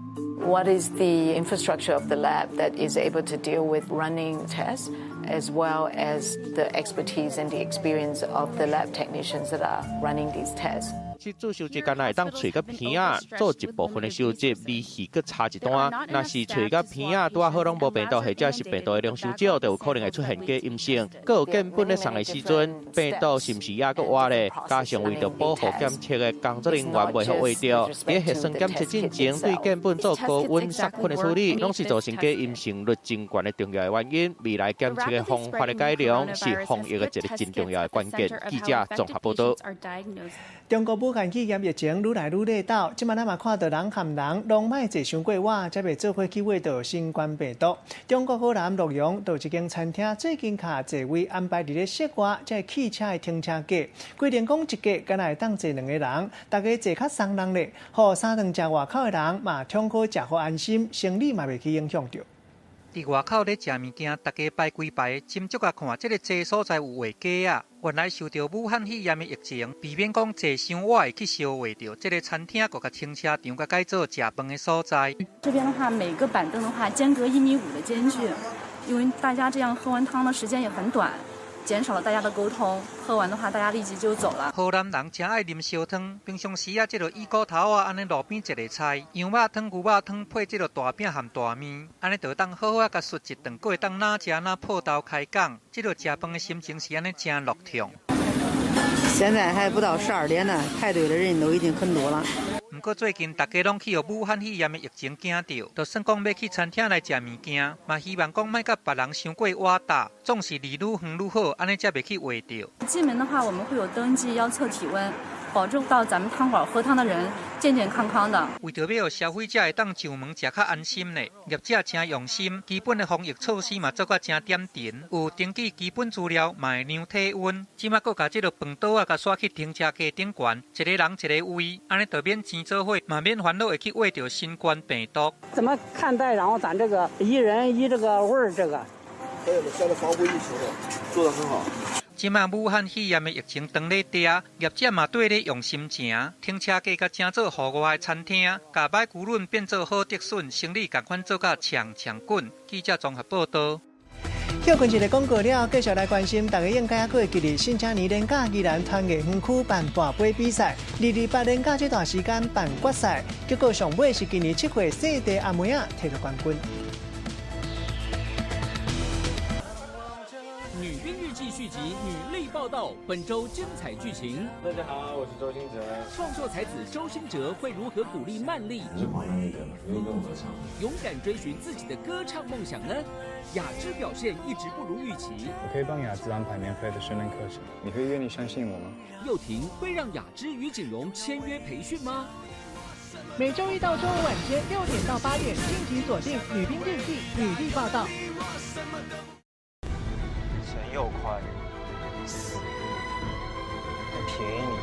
what is the infrastructure of the lab that is able to deal with running tests, as well as the expertise and the experience of the lab technicians that are running these tests? 實做收集敢若會當揣佮鼻仔做一部分的收集，離戲閣差一段。若是喙佮鼻仔拄仔好攏無病毒，或者是病毒的量傷少，就有可能會出現假陰性。閣有樣本咧送的時陣，病毒是毋是猶閣活咧？加上為著保護檢測的工作人員袂予畫著，佇核酸檢測進前對樣本做高溫殺菌的處理，攏是造成假陰性率真懸的重要的原因。未來檢測的方法的改良是防疫的一个真重要的關鍵。記者綜合報道。中國武漢肺炎疫情愈來愈熱鬥，這馬咱嘛看到人和人攏莫坐傷過倚，才袂做伙去秽著新冠病毒。中國河南洛陽就一間餐廳最近共座位安排佇咧室外，這個汽車的停車格，規定講一格干焦會當坐兩個人，大家坐較鬆人咧，予三頓食外口的人嘛暢好食予安心，生理嘛袂去影響著。佇外口咧食物件，大家排規排，斟酌共看，這个坐所在有畫格仔。原來受著武漢肺炎的疫情，避免講坐傷倚會去相畫著，這个餐廳閣共停車場閣改做食飯的所在。這邊的話，每個板凳的話，間隔1.5米的間距，因為大家這樣喝完湯的時間也很短，減少了大家的溝通。喝完的話，大家立即就走了。河南人誠愛啉燒湯，平常時啊，這个苡菇頭仔按呢路邊一个菜，羊肉湯、牛肉湯配這个大餅和大麵，按呢就當好好仔共啜一頓，閣會當若食若破頭開講。這个食飯的心情是按呢誠樂暢。現在還不到12點呢，排隊的人都已經很多了。毋過最近大家攏去予武漢肺炎的疫情驚著，就算講欲去餐廳來食物件，嘛希望講莫佮別人傷過倚搭，總是離愈遠愈好，按呢才袂去畫著。進門的話，我們會有登記，要測體溫，保證到咱們湯館喝湯的人健健康康的。為著欲予消費者會當上門食較安心呢，業者誠用心，基本的防疫措施嘛做甲誠點陣，有登記基本資料，嘛會量體溫。這馬閣共這个飯桌仔共徙去停車格頂懸，一個人一个位，按呢就免錢做伙，嘛免煩惱會去畫著新冠病毒。怎麼看待？然後咱這個一人一這個位兒，這個。還有現在防護意識做得很好。這馬武漢肺炎的疫情當咧定，業者嘛綴咧用心情，停車格共成做戶外的餐廳，共歹輿論變做好竹筍，生理仝款做甲強強滾。記者綜合報道。歇睏一个廣告了，繼續來關心，大家應該猶閣會記得，新青年連假宜蘭團藝園區辦跋杯比賽，228連假這段時間辦決賽，結果上尾是今年7歲細弟阿妹仔提著冠軍。女兵日記續集，女力報道，本周精彩劇情。大家好，我是周興哲。創作才子周興哲會如何鼓勵曼麗？你是黃曼麗的，願意跟我合唱？勇敢追尋自己的歌唱夢想呢？雅芝表現一直不如預期。我可以幫雅芝安排免費的訓練課程，你會願意相信我嗎？又婷會讓雅芝與錦榮簽約培訓嗎？每周一到周五晚間6點到8點，敬請鎖定《女兵日記》女力報道。陳又寬死，還便宜你。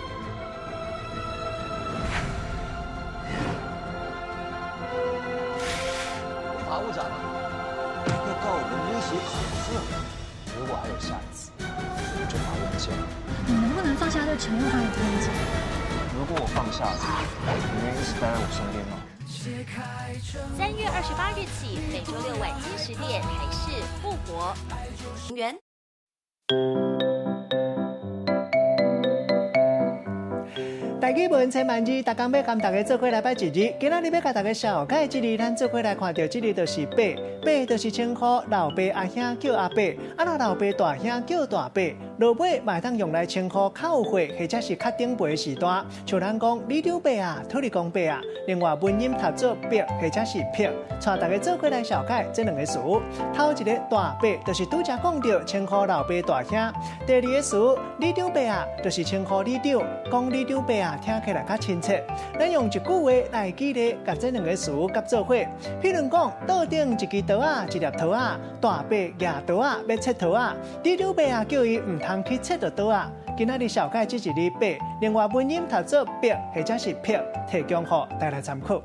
法務長要告我們威脅恐嚇，如果還有下一次，我就把文件。你能不能放下對陳又寬的偏見？如果我放下，你願意一直待在我身邊嗎？3月28日起，每周六晚間10點，台視復活元。台語文千萬字，逐工欲共大家做伙來擺一字。今仔日欲共大家紹介這字，咱做伙來看著這字就是伯，伯就是稱呼老爸阿兄叫阿伯，啊若老爸大兄叫大伯。落尾嘛會當用來稱呼較有歲或者是較長輩的時代，像咱講里長伯啊、土地公伯啊。另外文音讀做伯或者是伯，帶大家做伙來紹介這兩个詞。頭一个大伯就是拄才講著稱呼老爸大兄，第二个詞里長伯啊，就是稱呼里長，講里長伯啊，聽起來較親切。咱用一句話來舉例，共這兩个詞夾做伙。譬如講，桌頂一支刀仔，一粒桃仔，大伯舉刀仔欲切桃仔，里長伯啊叫伊毋通去切著刀仔。今仔日紹介這一字伯，另外文音讀做伯或者是伯，提供予大家參考。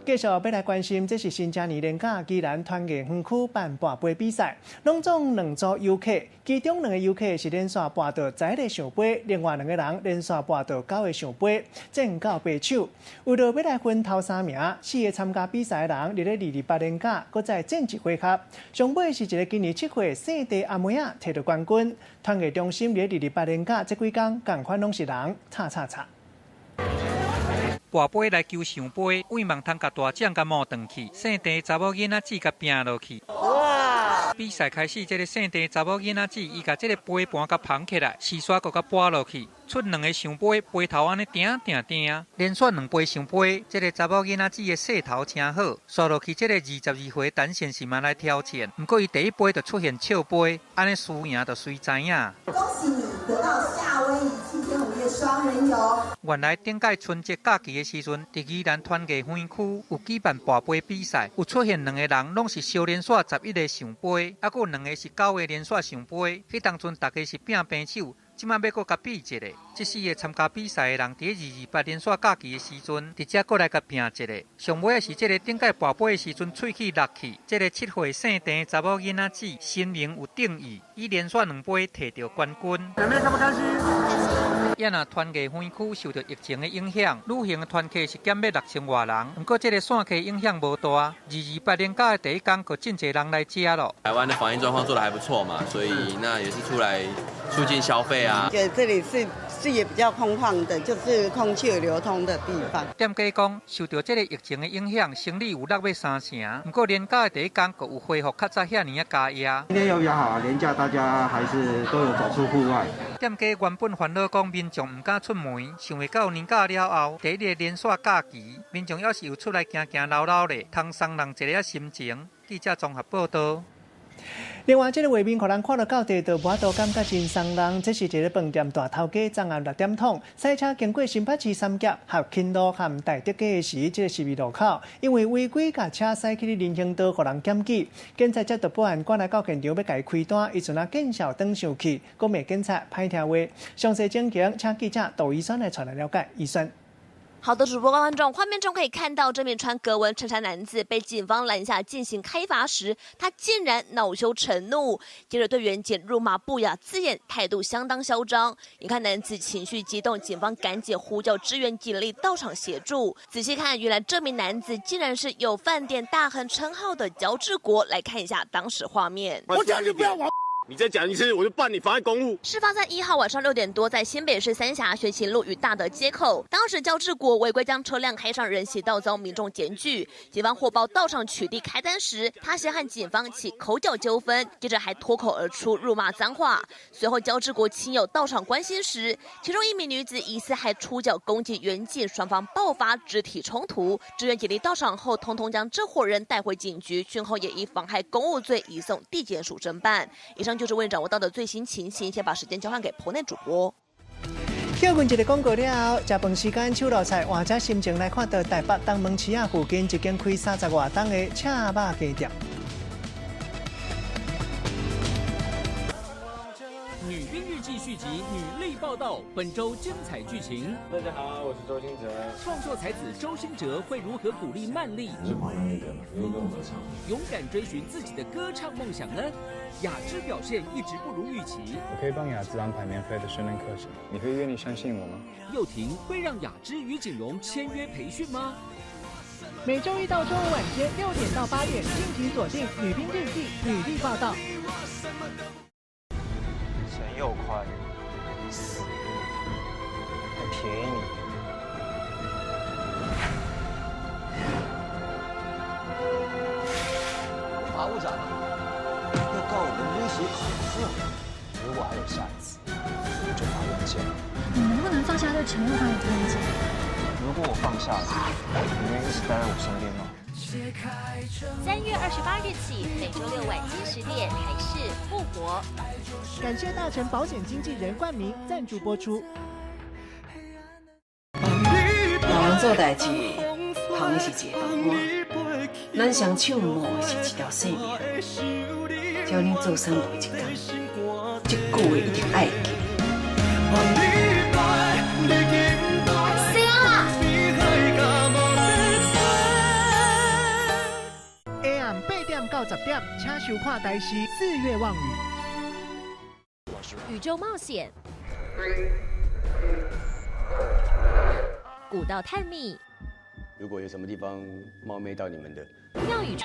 繼續欲來關心，這是新青年連假宜蘭團藝園區辦跋杯比賽，攏總兩組遊客，其中兩个遊客是連續跋著十一个聖杯，另外兩个人連續跋著九个聖杯，戰到白手。為著欲來分頭三名，四个參加比賽的人，佇咧228連假，閣再戰一回合。上尾是一个今年7歲細弟阿妹仔提著冠軍。團藝中心佇咧228連假這幾工，仝款攏是人，吵吵吵。跋杯來求聖杯，盼望通共大獎共摸轉去。姓鄭查某囡仔姊共拼落去。哇！比賽開始，這个姓鄭查某囡仔姊，伊共這个杯盤共捧起來，序煞閣共跋落去，出兩個聖杯，杯頭按呢定定定，連續兩杯聖杯，這个查某囡仔姊的勢頭誠好，煞落去這个22歲陳先生嘛來挑戰，毋過伊第一杯就出現笑杯，按呢輸贏就隨知影。恭喜你得到夏威夷7天5夜雙人遊。原來頂屆春節假期的時陣，佇宜蘭團藝園區有舉辦跋杯比賽，有出現兩個人攏是相連續11个聖杯，猶閣有兩個是9個連續聖杯。彼當陣大家是拚平手，這擺欲閣共比一下。這四个參加比賽的人，佇228連續假期的時陣，佇遮閣來共拚一下。上尾是這个頂屆跋杯的時陣，喙齒落去，這个7歲姓鄭查某囡仔姊，身名有定義，伊連續兩杯摕著冠軍。妹妹開不開心？也若團藝園區受著疫情的影響，旅行的團客是減欲6000外人。毋過這个散客影響無大。228連假的第一工，閣真濟人來遮咯。台灣的防疫狀況做得還不錯嘛，所以那也是出來促進消費啊。覺得這裡是也比較空曠的，就是空氣流通的地方。店家講，受著這个疫情的影響，生意有落欲3成。毋過連假的第一工，閣有恢復較早遐爾仔加壓。今天又比較好啊，連假大家還是都有走出戶外。店家原本煩惱講，民眾毋敢出門，想袂到年假了後，第一个連續假期，民眾猶是有出來行行溜溜咧，通鬆人一个心情。記者綜合報導。另外，這个畫面予人看著到底，就無法度感覺真傷人。這是一个飯店大頭家昨暗6點鐘，駛車經過新北市三峽合勤路和大德街的時，這个十字路口，因為違規共車駛去人行道，予人檢舉。警察接到報案，趕來到現場欲共伊開單，伊陣仔見笑轉生氣，閣罵警察歹聽話。詳細情形，請記者杜怡萱來帶來了解。怡萱。好的，主播觀眾，畫面中可以看到這名穿格紋襯衫男子被警方攔下進行開罰時，他竟然惱羞成怒，接着對員警辱罵不雅字眼，態度相當囂張。眼看男子情緒激動，警方趕緊呼叫支援警力到場協助。仔細看，原來這名男子竟然是有飯店大亨稱號的焦志國。來看一下當時畫面。我講你不要往。你再講一次，我就辦你妨礙公務。事發在1號晚上6點多，在新北市三峽學勤路與大德街口，當時焦志國違規將車輛開上人行道，遭民眾檢舉。警方獲報到場取締開單時，他先和警方起口角糾紛，接着還脫口而出辱罵髒話。隨後焦志國親友到場關心時，其中一名女子疑似還出腳攻擊員警，雙方爆發肢體衝突。支援警力到場後，通通將這夥人帶回警局，訊後也以妨害公務罪移送地檢署偵辦。以上就是為你掌握到的最新情形，先把時間交還給棚內主播。歇睏一个廣告了後，食飯時間手路菜，換隻心情來看到台北東門市仔附近一間開30外檔的赤肉雞店。女兵日記續集，女力報道，本周精彩劇情。大家好，我是周興哲。創作才子周興哲會如何鼓勵曼麗？是朋友那個，願意跟我合唱。勇敢追尋自己的歌唱夢想呢？雅芝表現一直不如預期。我可以幫雅芝安排免費的訓練課程，你會願意相信我嗎？又婷會讓雅芝與錦榮簽約培訓嗎？每周一到周五晚間6點到8點，敬請鎖定《女兵日記》女力報道。陳又寬死，還便宜你。法務長要告我們威脅恐嚇，如果還有下一次，我就發文件。你能不能放下對陳又寬的偏見？如果我放下了，你願意一直待在我身邊嗎？ 3月28日起，每周六晚間10點，台視復活。感謝大成保險經紀人冠名贊助播出。老人做代誌，捧的是一個飯碗，咱雙手摸的是一條性命。只要恁做啥無一工，這句話一定愛記。 8點到10點，請收看台視4月望雨。宇宙冒險，古道探秘。如果有什麼地方冒昧到你們的，廟宇。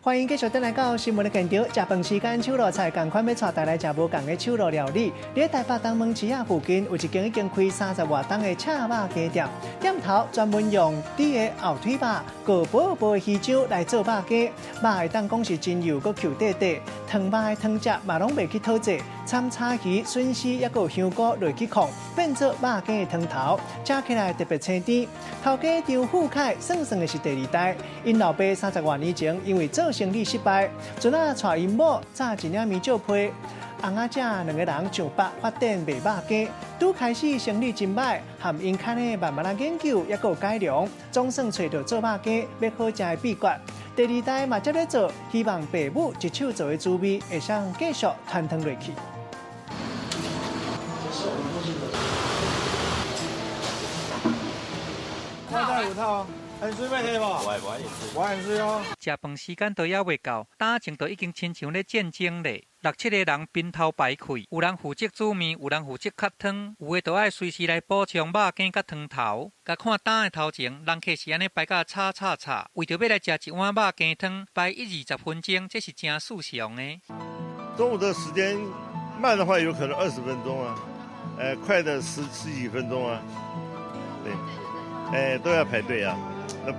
歡迎繼續轉來到新聞的現場。食飯時間，手路菜仝款欲帶大家來食無仝的手路料理。佇台北東門市仔附近有一間已經開30外冬的赤肉雞店，店頭專門用豬的後腿肉、閣薄薄的魚漿來做肉羹，肉會當講是真幼閣 Q 塊塊，湯肉的湯汁嘛攏袂去討濟，摻柴魚、筍絲抑閣有香菇落去炕，變做肉羹的湯頭，食起來特別清甜。頭家張富凱算算的是第二代，𪜶老爸30外年前因為做生意失敗，陣仔帶𪜶某紮一領棉蕉皮，翁仔這兩個人上北發展賣肉羹，拄開始生意真䆀，含𪜶牽的慢慢仔研究，抑閣有改良，總算揣著做肉羹欲好食的秘訣。第二代嘛接咧做，希望爸母一手做的滋味會使繼續傳承落去。五套。很水欲喝無？我很水哦。食飯時間都猶未到，早前就已經親像咧戰爭咧。六七個人並頭排開，有人負責煮麵，有人負責較湯，有的就愛隨時來補充肉羹佮湯頭。共看擔的頭前，人客是按呢排甲吵吵吵，為著欲來食一碗肉羹湯，排10-20分鐘，這是誠尋常的。中午的時間慢的話，有可能20分鐘啊，快的十幾分鐘啊，對，都要排隊啊。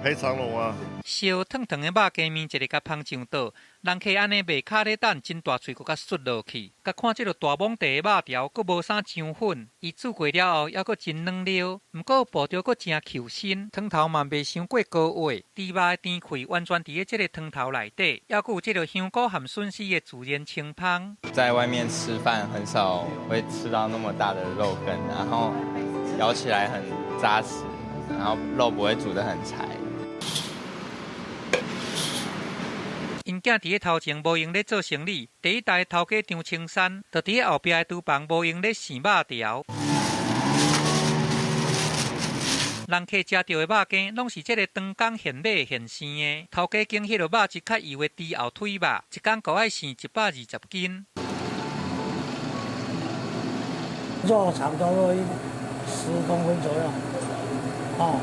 排長龍啊！燒燙燙的肉羹麵，一个共芳上桌，人客按呢袂卡咧等，真大喙閣共啜落去。共看這个大網地的肉條，閣無啥漿粉，伊煮過了後，猶閣真軟溜，毋過薄著閣誠 Q 身，湯頭嘛袂傷過高滑，豬肉的甜氣完全佇咧這个湯頭內底，猶閣有這个香菇含筍絲的自然清芳。在外面吃飯很少會吃到那麼大的肉羹，然後咬起來很紮實。然後肉不會煮得很柴。𪜶囝佇咧頭前無閒咧做生理，第一代頭家張青山，就佇咧後壁的廚房無閒咧生肉條。人客食著的肉羹，攏是這个當工現買現生的。頭家揀彼个肉質較幼的豬後腿肉，一工閣愛生120斤。肉差不多10公分左右。哦，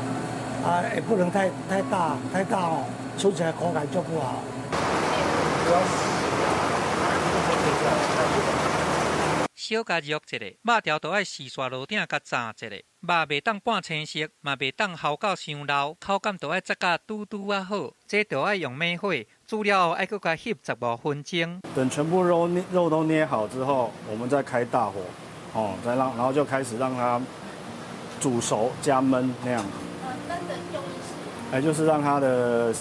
啊，也不能太大，太大哦，吃起來口感就不好。小共熱一下，肉條就愛四煞爐頂共炸一下，肉袂當半青色，嘛袂當鱟到傷老，口感就愛炸甲拄拄仔好。這就愛用猛火煮了後，愛閣共翕15分鐘。等全部肉都捏好之後，我們再開大火，哦，再讓，然後就開始讓它煮熟加燜那樣。燜的用意是？就是讓它的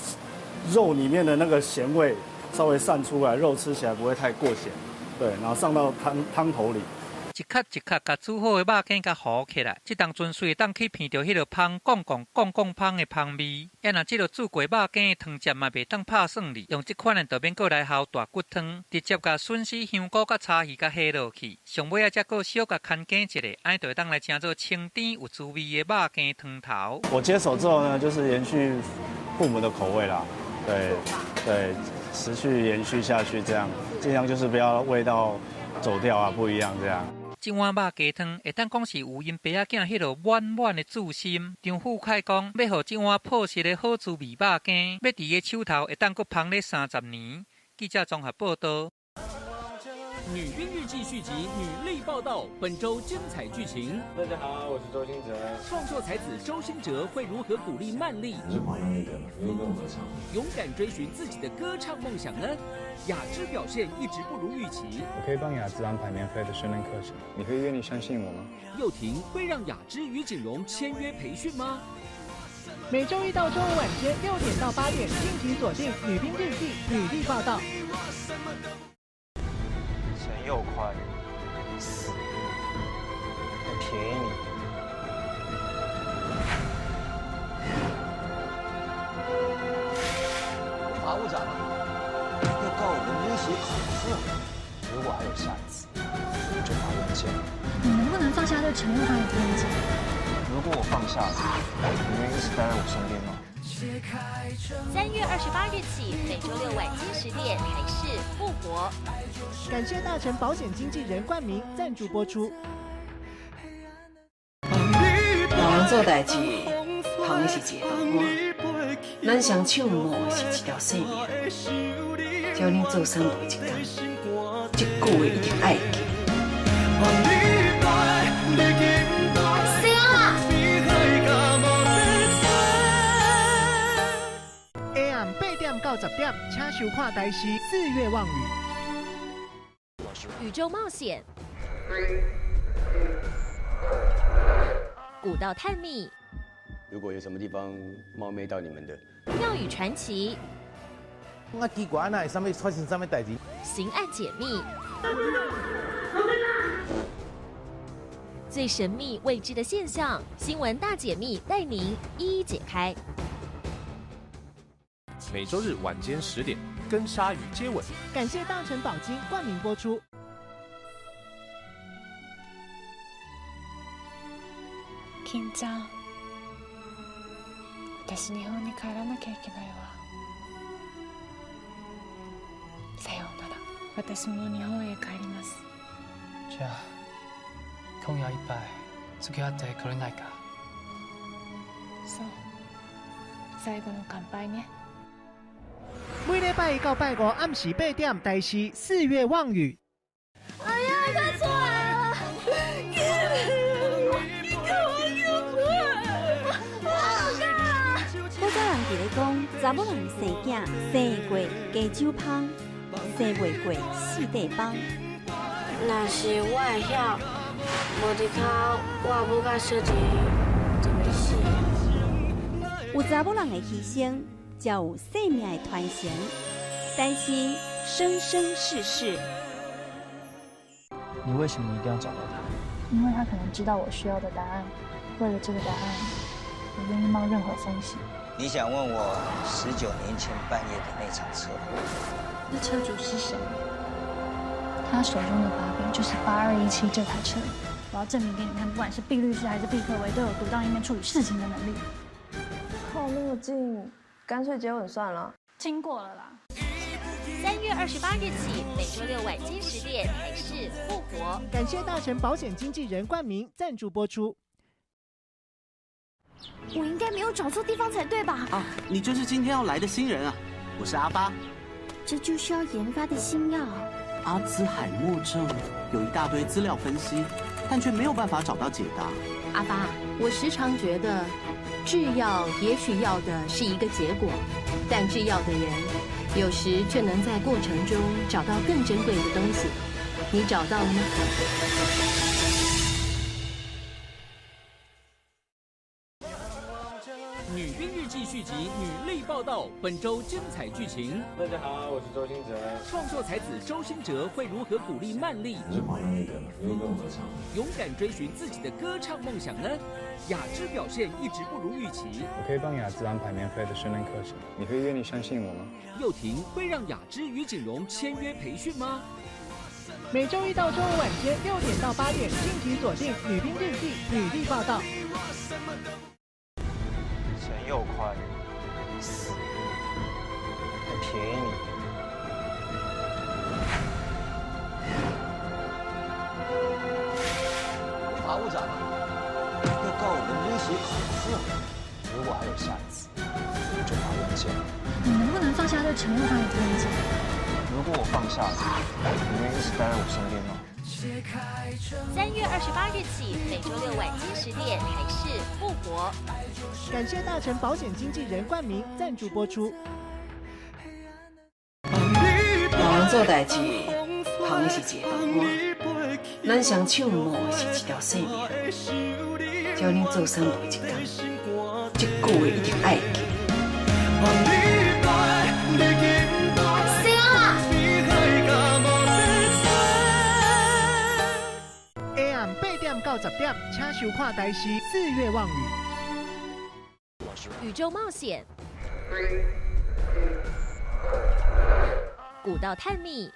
肉裡面的那個鹹味稍微散出來，肉吃起來不會太過鹹。對，然後上到湯頭裡。一殼一殼，共煮好的肉羹共糊起來。這當陣隨當去聞著彼个芳摃摃摃摃芳的芳味。啊，若這个煮過肉羹的湯汁嘛，袂當拍散去，用這款的就免閣來鱟大骨湯，直接共筍絲、香菇佮柴魚共下落去。上尾仔才閣小共牽羹一下，按呢就會當來成做清甜有滋味的肉羹湯頭。我接手之後呢，就是延續父母的口味啦，對對，持續延續下去，這樣盡量就是不要味道走掉啊，不一樣這樣。這碗肉雞湯會當講是有𪜶爸仔囝彼个滿滿的自心。張富凱講，欲予這碗樸實的好滋味肉羹，欲佇个手頭會當閣芳咧30年。記者綜合報導。女兵日記續集《女力報道》本周精彩劇情。大家好，我是周興哲。創作才子周興哲會如何鼓勵曼麗？你是黃英的，願意跟我合唱？勇敢追尋自己的歌唱夢想呢？雅芝表現一直不如預期。我可以幫雅芝安排免費的訓練課程，你會願意相信我嗎？又婷會讓雅芝與錦榮簽約培訓嗎？每周一到周五晚間6點到8點，敬請鎖定《女兵日記》女力報道。陳又寬死，很便宜你。法務長要告我們威脅恐嚇，如果還有下一次，我就把文件。你能不能放下對陳又寬的偏見？如果我放下，你願意一直待在我身邊嗎？ 3月28日起，每周六晚間10點，台視復活。感謝大成保險經紀人冠名贊助播出。老人做代誌，捧的是一个饭碗，咱双手冒的是一条性命。只要恁做啥无一工，这句话一定爱记。下暗8点到10点，请收看台视四月望雨。宇宙冒险，古道探秘。如果有什么地方冒昧到你们的，庙宇传奇。我奇怪，那会啥物发生啥物代志？刑案解密，最神秘未知的现象，新闻大解密带您一一解开。每周日晚间10点，跟鲨鱼接吻。感谢大成宝金冠名播出。金ちゃん，私日本に帰らなきゃいけないわ。さようなら。私も日本へ帰ります。じゃあ今夜一杯付き合ってくれないか。そう。最後の乾杯ね。每礼拜一到拜五暗时8点，台视四月望雨。哎呀，看出来了！你给我救出来！古早人伫咧讲，查某人生囝生会过加酒芳，生袂过四块枋。若是我会晓，无伫跤，我阿母佮小姐就袂死。有查某人的牺牲，才有生命的传承。但是生生世世。你为什么一定要找到他？因为他可能知道我需要的答案。为了这个答案，我愿意冒任何风险。你想问我19年前半夜的那场车祸？那车主是谁？他手中的把柄就是8217这台车。我要证明给你看，不管是毕律师还是毕克维，都有独当一面处理事情的能力。靠那么近，干脆接吻算了。亲过了啦。3月28日起，每周六晚间10点，台视复活。感谢大成保险经纪人冠名赞助播出。我应该没有找错地方才对吧？啊，你就是今天要来的新人啊！我是阿发。这就是要研发的新药。阿兹海默症有一大堆资料分析，但却没有办法找到解答。阿发，我时常觉得，制药也许要的是一个结果，但制药的人有时却能在过程中找到更珍贵的东西。你找到了吗？女兵日记续集《女力报道》本周精彩剧情。大家好，我是周兴哲。创作才子周兴哲会如何鼓励曼丽？你是华语的，你会跟我合唱？勇敢追寻自己的歌唱梦想呢？雅芝表现一直不如预期。我可以帮雅芝安排免费的训练课程，你会愿意相信我吗？又婷会让雅芝与景荣签约培训吗？每周一到周五晚间6点到8点，敬请锁定《女兵日记》女力报道。陈佑宽死，还便宜你。法务长要告我们威胁恐吓，如果还有下一次，我就把文件。你能不能放下对陈佑宽的偏见？如果我放下，你愿意一直待在我身边吗？3月28日起，每周六晚间10点，台视复活。感谢大成保险经纪人冠名赞助播出。老人做代志，捧的是一个饭碗，咱双手冒的是一条性命。只要恁做啥无一工，这句话一定爱记。下暗8点到10点，请收看台视四月望雨。宇宙冒险，古道探秘。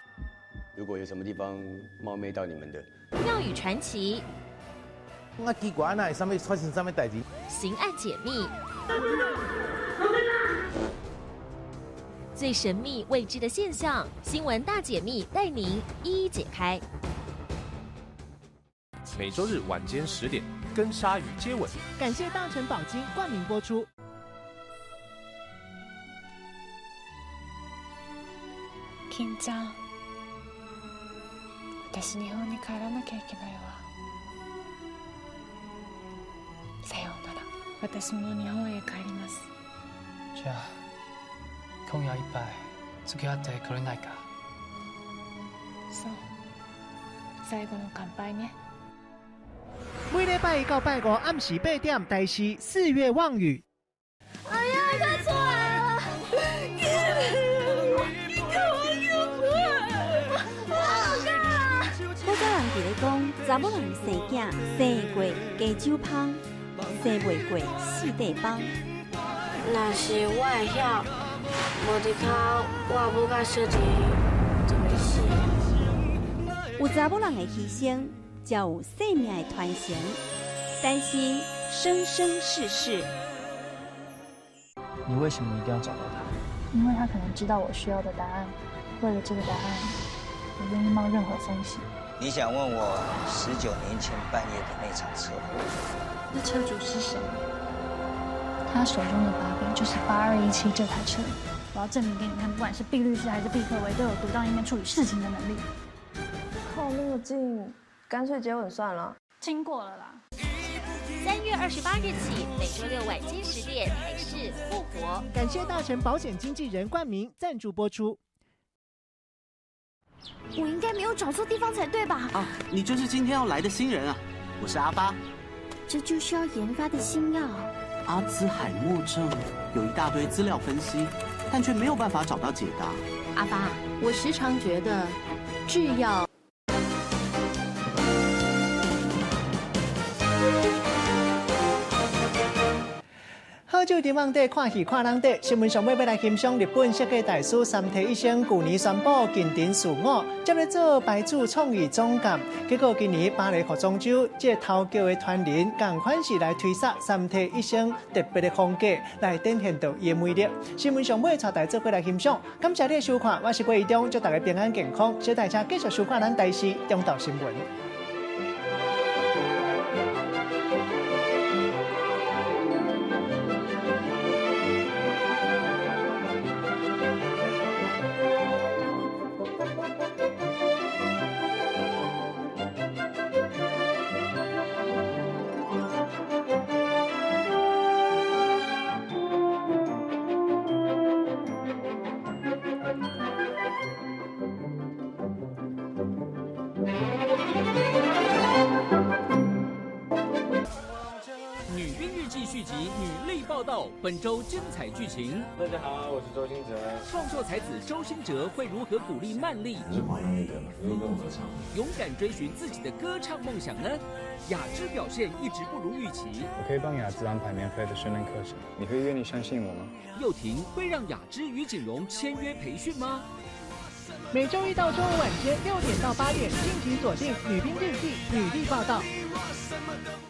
如果有什么地方冒昧到你们的，庙宇传奇。我奇怪，那会啥物发生啥物代志？刑案解密，最神秘未知的现象，新闻大解密带您一一解开。每周日晚间10点，跟鲨鱼接吻。感谢大成宝金冠名播出。金ちゃん、私日本に帰らなきゃいけないわ。さようなら。私も日本へ帰ります。じゃあ、今夜一杯付き合ってくれないか？そう。最後の乾杯ね。每禮拜一到拜五暗時8點，台視四月望雨。哎呀，看出來了！你給我救出來！好看。古早人佇咧講，查某人生囝生過加酒芳，生袂過四塊枋。若是我會曉，無佇跤，我母佮小姐就袂死。有查某人的犧牲，才有生命的傳承。但是生生世世。你為什麼一定要找到他？因為他可能知道我需要的答案。為了這個答案，我願意冒任何風險。你想問我19年前半夜的那場車禍？那車主是誰？他手中的把柄就是8217這台車。我要證明給你看，不管是畢律師還是畢克維，都有獨當一面處理事情的能力。靠那麼近，乾脆接吻算了。親過了啦。3月28日起，每周六晚間10點，台視復活。感謝大成保險經紀人冠名贊助播出。我應該沒有找錯地方才對吧？啊，你就是今天要來的新人啊！我是阿發。這就是要研發的新藥。阿茲海默症有一大堆資料分析，但卻沒有辦法找到解答。阿發，我時常覺得製藥。好酒沉甕底，看戲看人底。新聞上尾欲來欣賞日本設計大師三田一生舊年宣布近藤嗣我接咧做牌子創意總監，結果今年巴黎服裝週這個頭橋的傳人仝款是來推捒三田一生特別的風格，來展現著伊的魅力。新聞上尾帶大家做伙來欣賞，感謝你的收看，我是郭怡中，祝大家平安健康，小大家繼續收看咱台視中晝新聞。本周精彩劇情。大家好，我是周興哲。創作才子周興哲會如何鼓勵曼麗？你是黃英的嗎？你跟我合唱。勇敢追尋自己的歌唱夢想呢？雅芝表現一直不如預期。我可以幫雅芝安排免費的訓練課程，你會願意相信我嗎？又婷會讓雅芝與錦榮簽約培訓嗎？每周一到周五晚間6點到8點，敬請鎖定《女兵日記》女力報道。